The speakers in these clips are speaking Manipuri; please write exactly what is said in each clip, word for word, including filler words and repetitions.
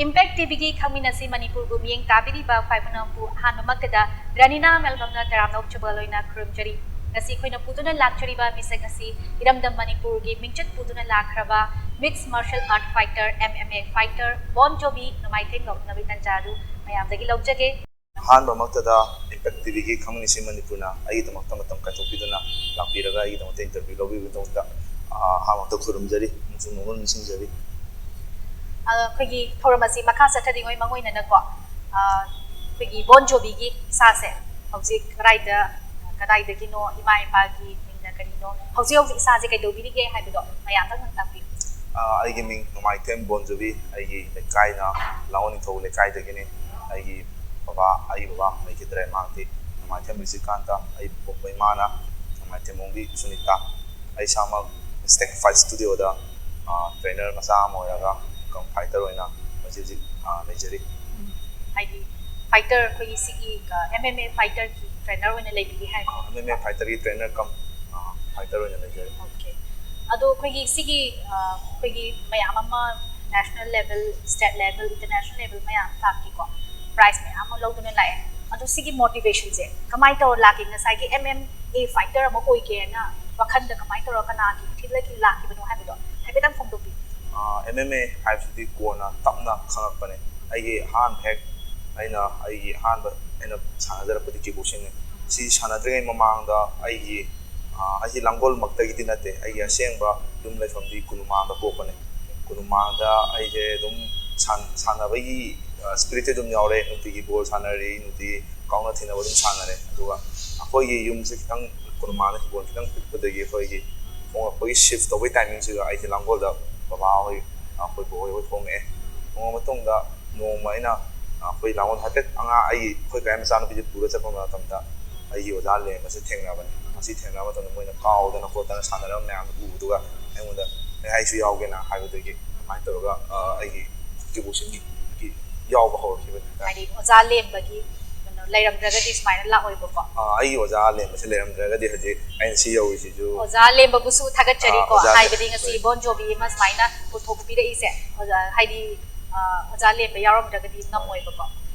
Impact ꯇꯤꯚꯤꯒꯤ ꯈꯪꯃꯤꯟꯅꯁꯤ ꯃꯅꯤꯄꯨꯔꯕꯨ ꯃꯤꯠꯌꯦꯡ ꯇꯥꯕꯤꯔꯤꯕ ꯈ꯭ꯋꯥꯏ ꯄꯨꯝꯅꯃꯛꯄꯨ ꯑꯍꯥꯟꯕꯃꯛꯇꯗ ꯔꯥꯅꯤꯅꯥ ꯃꯦꯜꯕꯝꯅ ꯇꯔꯥꯝꯅ ꯑꯣꯛꯆꯕ ꯂꯣꯏꯅ ꯈꯨꯔꯨꯝꯖꯔꯤ꯫ ꯉꯁꯤ ꯑꯩꯈꯣꯏꯅ ꯄꯨꯗꯨꯅ ꯂꯥꯛꯆꯔꯤꯕ ꯃꯤꯁꯛ ꯑꯁꯤ ꯏꯔꯝꯗꯝ ꯃꯅꯤꯄꯨꯔꯒꯤ ꯃꯤꯡꯆꯠ ꯄꯨꯗꯨꯅ ꯂꯥꯛꯈ꯭ꯔꯕ mixed martial art fighter, M M A fighter, ꯕꯣꯟ ꯖꯣꯕꯤ ꯅꯣꯡꯃꯥꯏꯊꯦꯝ ꯀꯧꯅꯕꯒꯤ ꯇꯟꯖꯥ ꯑꯗꯨ ꯃꯌꯥꯝꯗꯒꯤ ꯂꯧꯖꯒꯦ꯫ ꯑꯍꯥꯟꯕꯃꯛꯇꯗ Impact ꯇꯤꯚꯤꯒꯤ ꯈꯪꯃꯤꯟꯅꯁꯤ ꯃꯅꯤꯄꯨꯔꯅ ꯑꯩꯒꯤꯗꯃꯛꯇ ꯃꯇꯝ ꯀꯥꯏꯊꯣꯛꯄꯤꯗꯨꯅ ꯂꯥꯛꯄꯤꯔꯒ ꯑꯩꯒꯤꯗꯃꯛꯇ interview ꯂꯧꯕꯤꯕꯒꯤꯗꯃꯛꯇ, ꯑ, ꯑꯍꯥꯟꯕꯃꯛꯇ ꯈꯨꯔꯨꯝꯖꯔꯤ ꯑꯃꯁꯨꯡ ꯅꯣꯡꯃ ꯅꯤꯡꯁꯤꯡꯖꯔꯤ꯫ ꯑ, ꯑꯩꯈꯣꯏꯒꯤ ꯊꯧꯔꯝ ꯑꯁꯤ ꯃꯈꯥ ꯆꯠꯊꯔꯤꯉꯩ ꯃꯥꯡꯑꯣꯏꯅꯅꯀꯣ, ꯑ, ꯑꯩꯈꯣꯏꯒꯤ ꯕꯣꯟ ꯖꯣꯕꯤꯒꯤ ꯏꯁꯥꯁꯦ ꯍꯧꯖꯤꯛ ꯀꯗꯥꯏꯗ, ꯀꯗꯥꯏꯗꯒꯤꯅꯣ, ꯏꯃꯥ ꯏꯄꯥꯒꯤ ꯃꯤꯡꯅ ꯀꯔꯤꯅꯣ, ꯍꯧꯖꯤꯛ ꯍꯧꯖꯤꯛ ꯏꯁꯥꯁꯦ ꯀꯩꯗꯧꯕꯤꯔꯤꯒꯦ ꯍꯥꯏꯕꯗꯣ ꯃꯌꯥꯝꯗ ꯑꯃꯨꯛ ꯇꯥꯛꯄꯤꯌꯨ꯫ ꯑ, ꯑꯩꯒꯤ ꯃꯤꯡ ꯅꯣꯡꯃꯥꯏꯊꯦꯝ ꯕꯣꯟꯖꯣꯕꯤ, ꯑꯩꯒꯤ ꯂꯩꯀꯥꯏꯅ ꯂꯥꯡꯒꯣꯜ ꯅꯤꯡꯊꯧ ꯂꯩꯀꯥꯏꯗꯒꯤꯅꯤ꯫ ꯑꯩꯒꯤ ꯕꯕꯥ, ꯑꯩꯒꯤ ꯕꯕꯥ ꯂꯩꯈꯤꯗ꯭ꯔꯦ, ꯃꯍꯥꯛꯇꯤ ꯅꯣꯡꯃꯥꯏꯊꯦꯝ ꯔꯤꯖꯤꯀꯥꯟꯇ, ꯑꯩ ꯄꯣꯛꯄ ꯏꯃꯥꯅ ꯅꯣꯡꯃꯥꯏꯊꯦꯝ ꯑꯣꯡꯕꯤ ꯁꯨꯅꯤꯇꯥ꯫ ꯑꯩ ꯏꯁꯥꯃꯛ Instinct Fight Studio ꯗ, ꯑ, trainer ꯃꯆꯥ ꯑꯃ ꯑꯣꯏꯔꯒ ꯀꯝ fighter ꯑꯣꯏꯅ ꯍꯧꯖꯤꯛ ꯍꯧꯖꯤꯛ, ꯑ, ꯂꯩꯖꯔꯤ꯫ ꯎꯝ, ꯍꯥꯏꯗꯤ fighter ꯑꯩꯈꯣꯏꯒꯤ ꯁꯤꯒꯤ, ꯑ, M M A fighter ꯒꯤ trainer ꯑꯣꯏꯅ ꯂꯩꯕꯤꯔꯤ ꯍꯥꯏꯕ? ꯑ, M M A fighter ꯒꯤ trainer cum, ꯑ, fighter ꯑꯣꯏꯅ ꯂꯩꯖꯔꯤ꯫ Okay. ꯑꯗꯣ ꯑꯩꯈꯣꯏꯒꯤ ꯁꯤꯒꯤ, ꯑ, ꯑꯩꯈꯣꯏꯒꯤ ꯃꯌꯥꯝ ꯑꯃ national level, state level, international level ꯃꯌꯥꯝ ꯊꯥꯛꯀꯤꯀꯣ prize ꯃꯌꯥꯝ ꯑꯃ ꯂꯧꯗꯨꯅ ꯂꯥꯛꯑꯦ꯫ ꯑꯗꯣ ꯁꯤꯒꯤ motivation ꯁꯦ ꯀꯃꯥꯏꯅ ꯇꯧꯔ ꯂꯥꯛꯀꯦ? ꯉꯁꯥꯏꯒꯤ M M A fighter ꯑꯃ ꯑꯣꯏꯒꯦꯅ ꯋꯥꯈꯜꯗ ꯀꯃꯥꯏꯅ ꯇꯧꯔ ꯀꯅꯥꯒꯤ ꯏꯊꯤꯜꯗꯒꯤ ꯂꯥꯛꯈꯤꯕꯅꯣ ꯍꯥꯏꯕꯗꯣ ꯍꯥꯏꯐꯦꯠꯇꯪ ꯐꯣꯡꯗꯣꯛꯄꯤꯌꯨ꯫ ꯑ, M M A ꯍꯥꯏꯕꯁꯤꯗꯤ ꯀꯣꯟꯅ ꯇꯞꯅ ꯈꯪꯉꯛꯄꯅꯦ꯫ ꯑꯩꯒꯤ ꯑꯍꯥꯟꯕ ꯍꯦꯛ ꯑꯩꯅ ꯑꯩꯒꯤ ꯑꯍꯥꯟꯕ ꯑꯩꯅ ꯁꯥꯟꯅꯖꯔꯛꯄꯗꯤ kickboxing ꯅꯤ꯫ ꯁꯤ ꯁꯥꯟꯅꯗ꯭ꯔꯤꯉꯩ ꯃꯃꯥꯡꯗ ꯑꯩꯒꯤ, ꯑ, ꯑꯩꯁꯤ ꯂꯥꯡꯒꯣꯜꯃꯛꯇꯒꯤꯗꯤ ꯅꯠꯇꯦ꯫ ꯑꯩꯒꯤ ꯑꯁꯦꯡꯕ ꯌꯨꯝ ꯂꯩꯐꯝꯗꯤ ꯀꯣꯅꯨꯃꯥꯡꯗ ꯄꯣꯛꯄꯅꯦ꯫ ꯀꯣꯅꯨꯃꯥꯡꯗ ꯑꯩꯁꯦ ꯑꯗꯨꯝ ꯁꯥꯟ-, ꯁꯥꯟꯅꯕꯒꯤ, ꯑ, spirit ꯇꯤ ꯑꯗꯨꯝ ꯌꯥꯎꯔꯦ꯫ ꯅꯨꯡꯇꯤꯒꯤ ball ꯁꯥꯟꯅꯔꯤ, ꯅꯨꯡꯇꯤꯒꯤ ꯀꯥꯎꯅ ꯊꯤꯟꯅꯕ ꯑꯗꯨꯝ ꯁꯥꯟꯅꯔꯦ꯫ ꯑꯗꯨꯒ ꯑꯩꯈꯣꯏꯒꯤ ꯌꯨꯝꯁꯦ ꯈꯤꯇꯪ ꯀꯣꯅꯨꯃꯥꯡꯗ ꯍꯤꯡꯒꯣꯜ ꯈꯤꯇꯪ ꯄꯤꯛꯄꯗꯒꯤ ꯑꯩꯈꯣꯏꯒꯤ ꯍꯣꯡꯂꯛꯄꯒꯤ shift ꯇꯧꯕꯒꯤ timing ꯁꯤꯒ ꯑꯩꯁꯦ ꯂꯥꯡꯒꯣꯜꯗ ꯕꯕꯥ ꯍꯣꯏ, ꯑꯩꯈꯣꯏ ꯕꯣꯛ ꯍꯣꯏ, ꯍꯣꯏ ꯍꯣꯡꯉꯛꯑꯦ꯫ ꯍꯣꯡꯉ ꯃꯇꯨꯡꯗ ꯅꯣꯡꯃ ꯑꯩꯅ, ꯑ, ꯑꯩꯈꯣꯏ ꯂꯥꯡꯒꯣꯜ ꯍꯥꯏꯐꯦꯠ ꯑꯉꯥꯡ ꯑꯩꯒꯤ, ꯑꯩꯈꯣꯏ ꯀꯥꯏ ꯃꯆꯥꯅꯨꯄꯤꯁꯦ ꯄꯨꯔ ꯆꯠꯄ ꯃꯇꯝꯗ ꯑꯩꯒꯤ ꯑꯣꯖꯥ ꯂꯦꯝꯕꯁꯦ ꯊꯦꯡꯅꯕꯅꯤ꯫ ꯃꯁꯤ ꯊꯦꯡꯅꯕ ꯃꯇꯝꯗ ꯃꯣꯏꯅ ꯀꯥꯎꯗꯅ ꯈꯣꯠꯇꯅ ꯁꯥꯟꯅꯔꯝꯕ ꯃꯌꯥꯝꯗꯨ ꯎꯕꯗꯨꯒ ꯑꯩꯉꯣꯟꯗ "ꯑꯦ, ꯑꯩꯁꯨ ꯌꯥꯎꯒꯦꯅ" ꯍꯥꯏꯕꯗꯒꯤ ꯑꯗꯨꯃꯥꯏꯅ ꯇꯧꯔꯒ, ꯑ, ꯑꯩꯒꯤ kickboxing ꯒꯤ ꯌꯥꯎꯕ ꯍꯧꯔꯛꯈꯤꯕꯅꯤ ꯍꯥꯏꯇꯥꯔꯦ꯫ ꯍꯥꯏꯗꯤ ꯑꯣꯖꯥ ꯂꯦꯝꯕꯒꯤ ꯀꯩꯅꯣ ꯂꯩꯔꯝꯗ꯭ꯔꯒꯗꯤ ꯁꯨꯃꯥꯏꯅ ꯂꯥꯛꯑꯣꯏꯕꯀꯣ꯫ ꯑ, ꯑꯩꯒꯤ ꯑꯣꯖꯥ ꯂꯦꯝꯕꯁꯦ ꯂꯩꯔꯝꯗ꯭ꯔꯒꯗꯤ ꯍꯧꯖꯤꯛ ꯑꯩꯅ ꯁꯤ ꯌꯧꯔꯤꯁꯤꯁꯨ ꯑꯣꯖꯥ ꯂꯦꯝꯕꯕꯨꯁꯨ ꯊꯥꯒꯠꯆꯔꯤꯀꯣ꯫ ꯑ, ꯑꯣꯖꯥ ꯍꯥꯏꯕꯗꯤ ꯉꯁꯤ ꯂꯦꯝꯕ ꯕꯣꯟ ꯖꯣꯕꯤ ꯑꯃ ꯁꯨꯃꯥꯏꯅ ꯄꯨꯊꯣꯛꯄꯤꯔꯛꯏꯁꯦ꯫ ꯑꯣꯖꯥ, ꯍꯥꯏꯗꯤ ꯑꯣꯖꯥ ꯂꯦꯝꯕ ꯌꯥꯎꯔꯝꯗ꯭ꯔꯒꯗꯤ ꯉꯝꯃꯣꯏꯕꯀꯣ꯫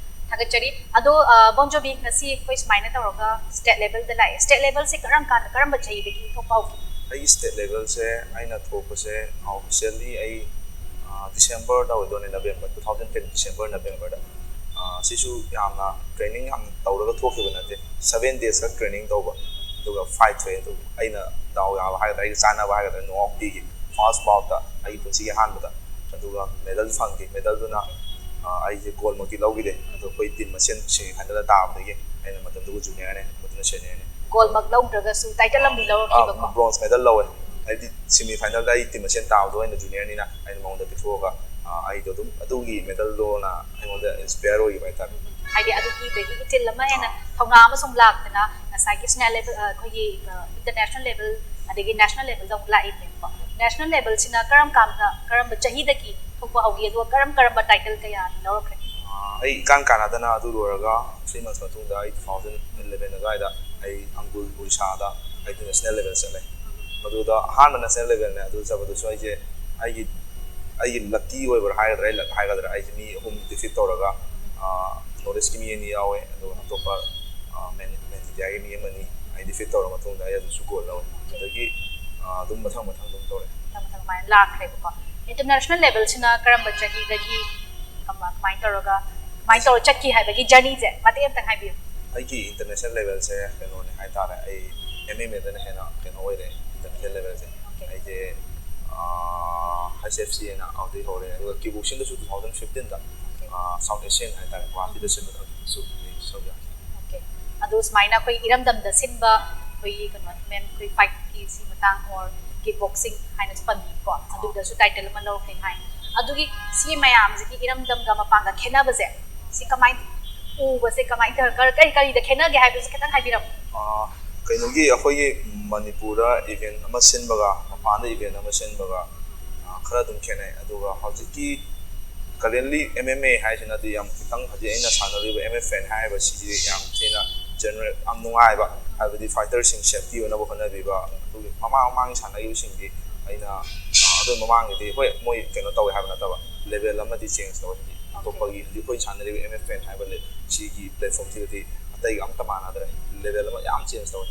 ꯊꯥꯒꯠꯆꯔꯤ꯫ ꯑꯗꯣ ꯕꯣꯟ ꯖꯣꯕꯤ, ꯉꯁꯤ ꯑꯩꯈꯣꯏ ꯁꯨꯃꯥꯏꯅ ꯇꯧꯔꯒ ꯁ꯭ꯇꯦꯠ ꯂꯦꯚꯦꯜꯗ ꯂꯥꯛꯑꯦ꯫ ꯁ꯭ꯇꯦꯠ ꯂꯦꯚꯦꯜꯁꯦ ꯀꯔꯝ ꯀꯥꯟꯗ, ꯀꯔꯝꯕ ꯆꯍꯤꯗꯒꯤ ꯊꯣꯛꯄ ꯍꯧꯈꯤ? ꯑꯩꯒꯤ ꯁ꯭ꯇꯦꯠ ꯂꯦꯚꯦꯜꯁꯦ ꯑꯩꯅ ꯊꯣꯛꯄꯁꯦ ꯑꯣꯐꯤꯁꯤꯌꯦꯜꯂꯤ ꯑꯩ ꯗꯤꯁꯦꯝꯕꯔꯗ ꯑꯣꯏꯗꯣꯏꯅꯦ, November, two thousand ten December, ꯅꯕꯦꯝꯕꯔꯗ꯫ ꯁꯤꯁꯨ ꯌꯥꯝꯅ ꯇ꯭ꯔꯦꯅꯤꯡ ꯌꯥꯝ ꯇꯧꯔꯒ ꯊꯣꯛꯈꯤꯕ ꯅꯠꯇꯦ, ꯁꯕꯦꯟ ꯗꯦꯖ ꯈꯛ ꯇ꯭ꯔꯦꯅꯤꯡ ꯇꯧꯕ, ꯑꯗꯨꯒ ꯐꯥꯏꯠ ꯊꯣꯛꯑꯦ꯫ ꯑꯗꯨ ꯑꯩꯅ ꯗꯥꯎ ꯌꯥꯕ ꯍꯥꯏꯒꯗ꯭ꯔꯥ, ꯑꯩꯒ ꯆꯥꯟꯅꯕ ꯍꯥꯏꯒꯗ꯭ꯔꯥ, ꯅꯣꯛ ꯑꯥꯎꯠ ꯄꯤꯈꯤ ꯐꯥꯔꯁ ꯕꯥꯎꯠꯇ ꯑꯩꯒꯤ ꯄꯨꯟꯁꯤꯒꯤ ꯑꯍꯥꯟꯕꯗ꯫ ꯑꯗꯨꯒ ꯃꯦꯗꯜ ꯐꯪꯈꯤ꯫ ꯃꯦꯗꯜꯗꯨꯅ ꯑꯩꯁꯦ ꯒꯣꯜꯃꯛꯇꯤ ꯂꯧꯈꯤꯗꯦ, ꯑꯗꯣ ꯑꯩꯈꯣꯏ ꯇꯤꯝ ꯃꯁꯦꯟ ꯁꯦꯃꯤ ꯐꯥꯏꯅꯦꯜꯗ ꯇꯥꯕꯗꯒꯤ ꯑꯩꯅ ꯃꯇꯝꯗꯨꯒ ꯖꯨꯅꯤꯌꯔꯅꯦ, ꯃꯗꯨꯅ ꯁꯦꯅꯤꯌꯔꯅꯦ꯫ ꯒꯣꯜꯃꯛ ꯂꯧꯗ꯭ꯔꯒꯁꯨ ꯇꯥꯏꯇꯜ ꯑꯃꯗꯤ ꯂꯧꯔꯛꯈꯤꯕꯀꯣ꯫ ꯕ꯭ꯔꯣꯟꯖ ꯃꯦꯗꯜ ꯂꯧꯋꯦ꯫ ꯍꯥꯏꯗꯤ ꯁꯦꯃꯤ ꯐꯥꯏꯅꯦꯜꯗ ꯑꯩ ꯇꯤꯝ ꯃꯁꯦꯟ ꯇꯥꯕꯗꯣ ꯑꯩꯅ ꯖꯨꯅꯤꯌꯔꯅꯤꯅ ꯑꯩꯅ ꯃꯉꯣꯟꯗ ꯄꯤꯊꯣꯛꯑꯒ ꯑꯩꯗꯣ ꯑꯗꯨꯝ ꯑꯗꯨꯒꯤ ꯃꯦꯗꯜꯗꯣꯅ ꯑꯩꯉꯣꯟꯗ ꯏꯟꯁꯄꯤꯌꯔ ꯑꯣꯏꯈꯤꯕ ꯍꯥꯏꯇꯥꯔꯦ꯫ ꯍꯥꯏꯗꯤ ꯑꯗꯨꯒꯤꯗꯒꯤ ꯏꯊꯤꯜ ꯑꯃ ꯍꯦꯟꯅ ꯊꯧꯅꯥ ꯑꯃ ꯁꯨꯝ ꯂꯥꯛꯇꯅ ꯉꯁꯥꯏꯒꯤ ꯁ꯭ꯇꯦꯠ ꯂꯦꯚꯦꯜ, ꯑꯩꯈꯣꯏꯒꯤ ꯏꯟꯇꯔꯅꯦꯁꯅꯦꯜ ꯂꯦꯚꯦꯜ, ꯑꯗꯒꯤ ꯅꯦꯁꯅꯦꯜ ꯂꯦꯚꯦꯜꯗ ꯑꯃꯨꯛ ꯂꯥꯛꯏꯅꯦꯕꯀꯣ꯫ ꯅꯦꯁꯅꯦꯜ ꯂꯦꯚꯦꯜꯁꯤꯅ ꯀꯔꯝ ꯀꯥꯟꯗ, ꯀꯔꯝꯕ ꯆꯍꯤꯗꯒꯤ ꯊꯣꯛꯄ ꯍꯧꯒꯦ, ꯑꯗꯨꯒ ꯀꯔꯝ ꯀꯔꯝꯕ ꯇꯥꯏꯇꯜ ꯀꯌꯥ ꯂꯧꯔꯛꯈ꯭ꯔꯦ? ꯑꯩ ꯏꯀꯥꯟ ꯀꯥꯟꯅꯗꯅ ꯑꯗꯨ ꯂꯣꯏꯔꯒ ꯊ꯭ꯔꯤ ꯃꯟꯁ ꯃꯇꯨꯡꯗ ꯑꯩ ꯇꯨ ꯊꯥꯎꯖꯟ ꯏꯂꯚꯦꯟ ꯑꯗꯨꯋꯥꯏꯗ ꯑꯩ ꯑꯪꯒꯨꯜ ꯑꯣꯔꯤꯁꯥꯗ ꯑꯩ ꯅꯦꯁꯅꯦꯜ ꯂꯦꯚꯦꯜ ꯆꯠꯂꯦ꯫ ꯃꯗꯨꯗ ꯑꯍꯥꯟꯕ ꯅꯦꯁꯅꯦꯜ ꯂꯦꯚꯦꯜꯅꯦ꯫ ꯑꯗꯨ ꯆꯠꯄꯗꯨꯁꯨ ꯑꯩꯁꯦ ꯑꯩꯒꯤ ꯑꯩꯒꯤ ꯂꯛꯀꯤ ꯑꯣꯏꯕ꯭ꯔꯥ ꯍꯥꯏꯒꯗ꯭ꯔꯥ, ꯑꯩ ꯂꯛ ꯍꯥꯏꯒꯗ꯭ꯔꯥ, ꯑꯩꯁꯦ ꯃꯤ ꯑꯍꯨꯝ ꯗꯤꯐꯤꯠ ꯇꯧꯔꯒ, ꯅꯣꯔꯠ ꯏꯁꯀꯤ ꯃꯤ ꯑꯅꯤ ꯌꯥꯎꯋꯦ, ꯑꯗꯨꯒ ꯑꯇꯣꯞꯄ ꯃꯦꯟ ꯏꯟꯗꯤꯌꯥꯒꯤ ꯃꯤ ꯑꯃꯅꯤ ꯑꯩ ꯗꯤꯐꯤꯠ ꯇꯧꯔ ꯃꯇꯨꯡꯗ ꯑꯩ ꯑꯗꯨꯁꯨ ꯒꯣꯜ ꯂꯧꯋꯦ꯫ ꯑꯗꯒꯤ ꯑꯗꯨꯝ ꯃꯊꯪ ꯃꯊꯪ ꯑꯗꯨꯝ ꯇꯧꯔꯦ꯫ ꯃꯊꯪ ꯃꯊꯪ ꯑꯗꯨꯃꯥꯏꯅ ꯂꯥꯛꯈ꯭ꯔꯦꯕꯀꯣ꯫ ꯏꯟꯇꯔꯅꯦꯁꯅꯦꯜ ꯂꯦꯚꯦꯜꯁꯤꯅ ꯀꯔꯝꯕ ꯆꯍꯤꯗꯒꯤ ꯀꯃꯥꯏꯅ ꯇꯧꯔꯒ, ꯀꯃꯥꯏꯅ ꯇꯧꯔ ꯆꯠꯈꯤ ꯍꯥꯏꯕꯒꯤ ꯖꯔꯅꯤꯁꯦ ꯃꯇꯦꯛ ꯑꯃꯇꯪ ꯍꯥꯏꯕꯤꯌꯨ꯫ ꯑꯩꯒꯤ ꯏꯟꯇꯔꯅꯦꯁꯅꯦꯜ ꯂꯦꯚꯦꯜꯁꯦ ꯀꯩꯅꯣꯅꯦ ꯍꯥꯏꯇꯥꯔꯦ, ꯑꯩ ꯑꯦꯝ ꯑꯦꯝ ꯑꯦꯗꯅ ꯍꯦꯟꯅ ꯀꯩꯅꯣ ꯑꯣꯏꯔꯦ, ꯏꯟꯇꯔꯅꯦꯁꯅꯦꯜ ꯂꯦꯚꯦꯜꯁꯦ꯫ ꯑꯩꯁꯦ ꯍꯩꯁ ꯑꯦꯐ ꯁꯤ ꯍꯥꯏꯅ ꯑꯗꯨꯗꯩ ꯍꯧꯔꯦ, ꯑꯗꯨꯒ ꯀꯤꯛ ꯕꯣꯛꯁꯤꯡꯗꯁꯨ ꯇꯨ ꯊꯥꯎꯖꯟ ꯐꯤꯐꯇꯤꯟꯗ ꯁꯥꯎꯠ ꯑꯦꯁꯤꯌꯥꯟ ꯍꯥꯏꯇꯥꯔꯦ, ꯒꯨꯋꯥꯍꯥꯇꯤꯗ ꯁꯤꯟꯕ ꯊꯕꯛꯇꯁꯨ ꯑꯩ ꯁꯔꯨꯛ ꯌꯥꯈꯤ꯫ ꯑꯣꯀꯦ꯫ ꯑꯗꯣ ꯁꯨꯃꯥꯏꯅ ꯑꯩꯈꯣꯏ ꯏꯔꯝꯗꯝꯗ ꯁꯤꯟꯕ ꯑꯩꯈꯣꯏꯒꯤ ꯀꯩꯅꯣ, ꯃꯦꯝ, ꯑꯩꯈꯣꯏ ꯐꯥꯏꯠꯀꯤ ꯁꯤ ꯃꯇꯥꯡ ꯑꯣꯔ ꯀꯤꯛ ꯕꯣꯛꯁꯤꯡ ꯍꯥꯏꯅꯁꯨ ꯄꯟꯕꯤꯀꯣ, ꯑꯗꯨꯗꯁꯨ ꯇꯥꯏꯇꯜ ꯑꯃ ꯂꯧꯔꯛꯈ꯭ꯔꯦ ꯍꯥꯏ꯫ ꯑꯗꯨꯒꯤ ꯁꯤ ꯃꯌꯥꯝꯁꯤꯒꯤ ꯏꯔꯝꯗꯝꯒ ꯃꯄꯥꯟꯒ ꯈꯦꯠꯅꯕꯁꯦ ꯁꯤ ꯀꯃꯥꯏꯅ ꯎꯕꯁꯦ, ꯀꯃꯥꯏꯅ ꯇꯧꯔ-, ꯀꯔꯤ, ꯀꯔꯤ, ꯀꯔꯤꯗ ꯈꯦꯠꯅꯒꯦ ꯍꯥꯏꯕꯗꯨꯁꯨ ꯈꯤꯇꯪ ꯍꯥꯏꯕꯤꯔꯝꯃꯣ꯫ ꯀꯩꯅꯣꯒꯤ ꯑꯩꯈꯣꯏꯒꯤ ꯃꯅꯤꯄꯨꯔꯗ ꯏꯚꯦꯟ ꯑꯃ ꯁꯤꯟꯕꯒ ꯃꯄꯥꯟꯗ ꯏꯚꯦꯟ ꯑꯃ ꯁꯤꯟꯕꯒ ꯈꯔ ꯑꯗꯨꯝ ꯈꯦꯠꯅꯩ꯫ ꯑꯗꯨꯒ ꯍꯧꯖꯤꯛꯀꯤ ꯀꯔꯦꯟꯂꯤ ꯑꯦꯝ ꯑꯦꯝ ꯑꯦ ꯍꯥꯏꯁꯤꯅꯗꯤ ꯌꯥꯝ ꯈꯤꯇꯪ, ꯍꯧꯖꯤꯛ ꯑꯩꯅ ꯁꯥꯟꯅꯔꯤꯕ ꯑꯦꯝ ꯑꯦꯐ ꯑꯦꯟ ꯍꯥꯏꯔꯤꯕꯁꯤꯗꯤ ꯌꯥꯝ ꯊꯤꯅ ꯖꯦꯅꯔꯦꯜ, ꯌꯥꯝ ꯅꯨꯡꯉꯥꯏꯕ, ꯍꯥꯏꯕꯗꯤ ꯐꯥꯏꯇꯔꯁꯤꯡ ꯁꯦꯐꯇꯤ ꯑꯣꯏꯅꯕ ꯍꯣꯠꯅꯕꯤꯕ꯫ ꯑꯗꯨꯒꯤ ꯃꯃꯥꯡ ꯃꯃꯥꯡꯒꯤ ꯁꯥꯟꯅꯈꯤꯕꯁꯤꯡꯗꯤ ꯑꯩꯅ, ꯑꯗꯨ ꯃꯃꯥꯡꯒꯤꯗꯤ ꯍꯣꯏ ꯃꯣꯏ ꯀꯩꯅꯣ ꯇꯧꯋꯦ ꯍꯥꯏꯕ ꯅꯠꯇꯕ, ꯂꯦꯚꯦꯜ ꯑꯃꯗꯤ ꯆꯦꯟꯖ ꯇꯧꯋꯦ꯫ ꯍꯥꯏꯗꯤ ꯑꯇꯣꯞꯄꯒꯤ ꯍꯧꯖꯤꯛ ꯑꯩꯈꯣꯏ ꯁꯥꯟꯅꯔꯤꯕ ꯑꯦꯝ ꯑꯦꯐ ꯐꯦꯟ ꯍꯥꯏꯕ ꯂꯩ, ꯁꯤꯒꯤ ꯄ꯭ꯂꯦꯠꯐꯣꯝꯁꯤꯒꯗꯤ ꯑꯇꯩꯒ ꯑꯝꯇ ꯃꯥꯟꯅꯗ꯭ꯔꯦ꯫ ꯂꯦꯚꯦꯜ ꯑꯃ ꯌꯥꯝ ꯆꯦꯟꯖ ꯇꯧꯋꯦ꯫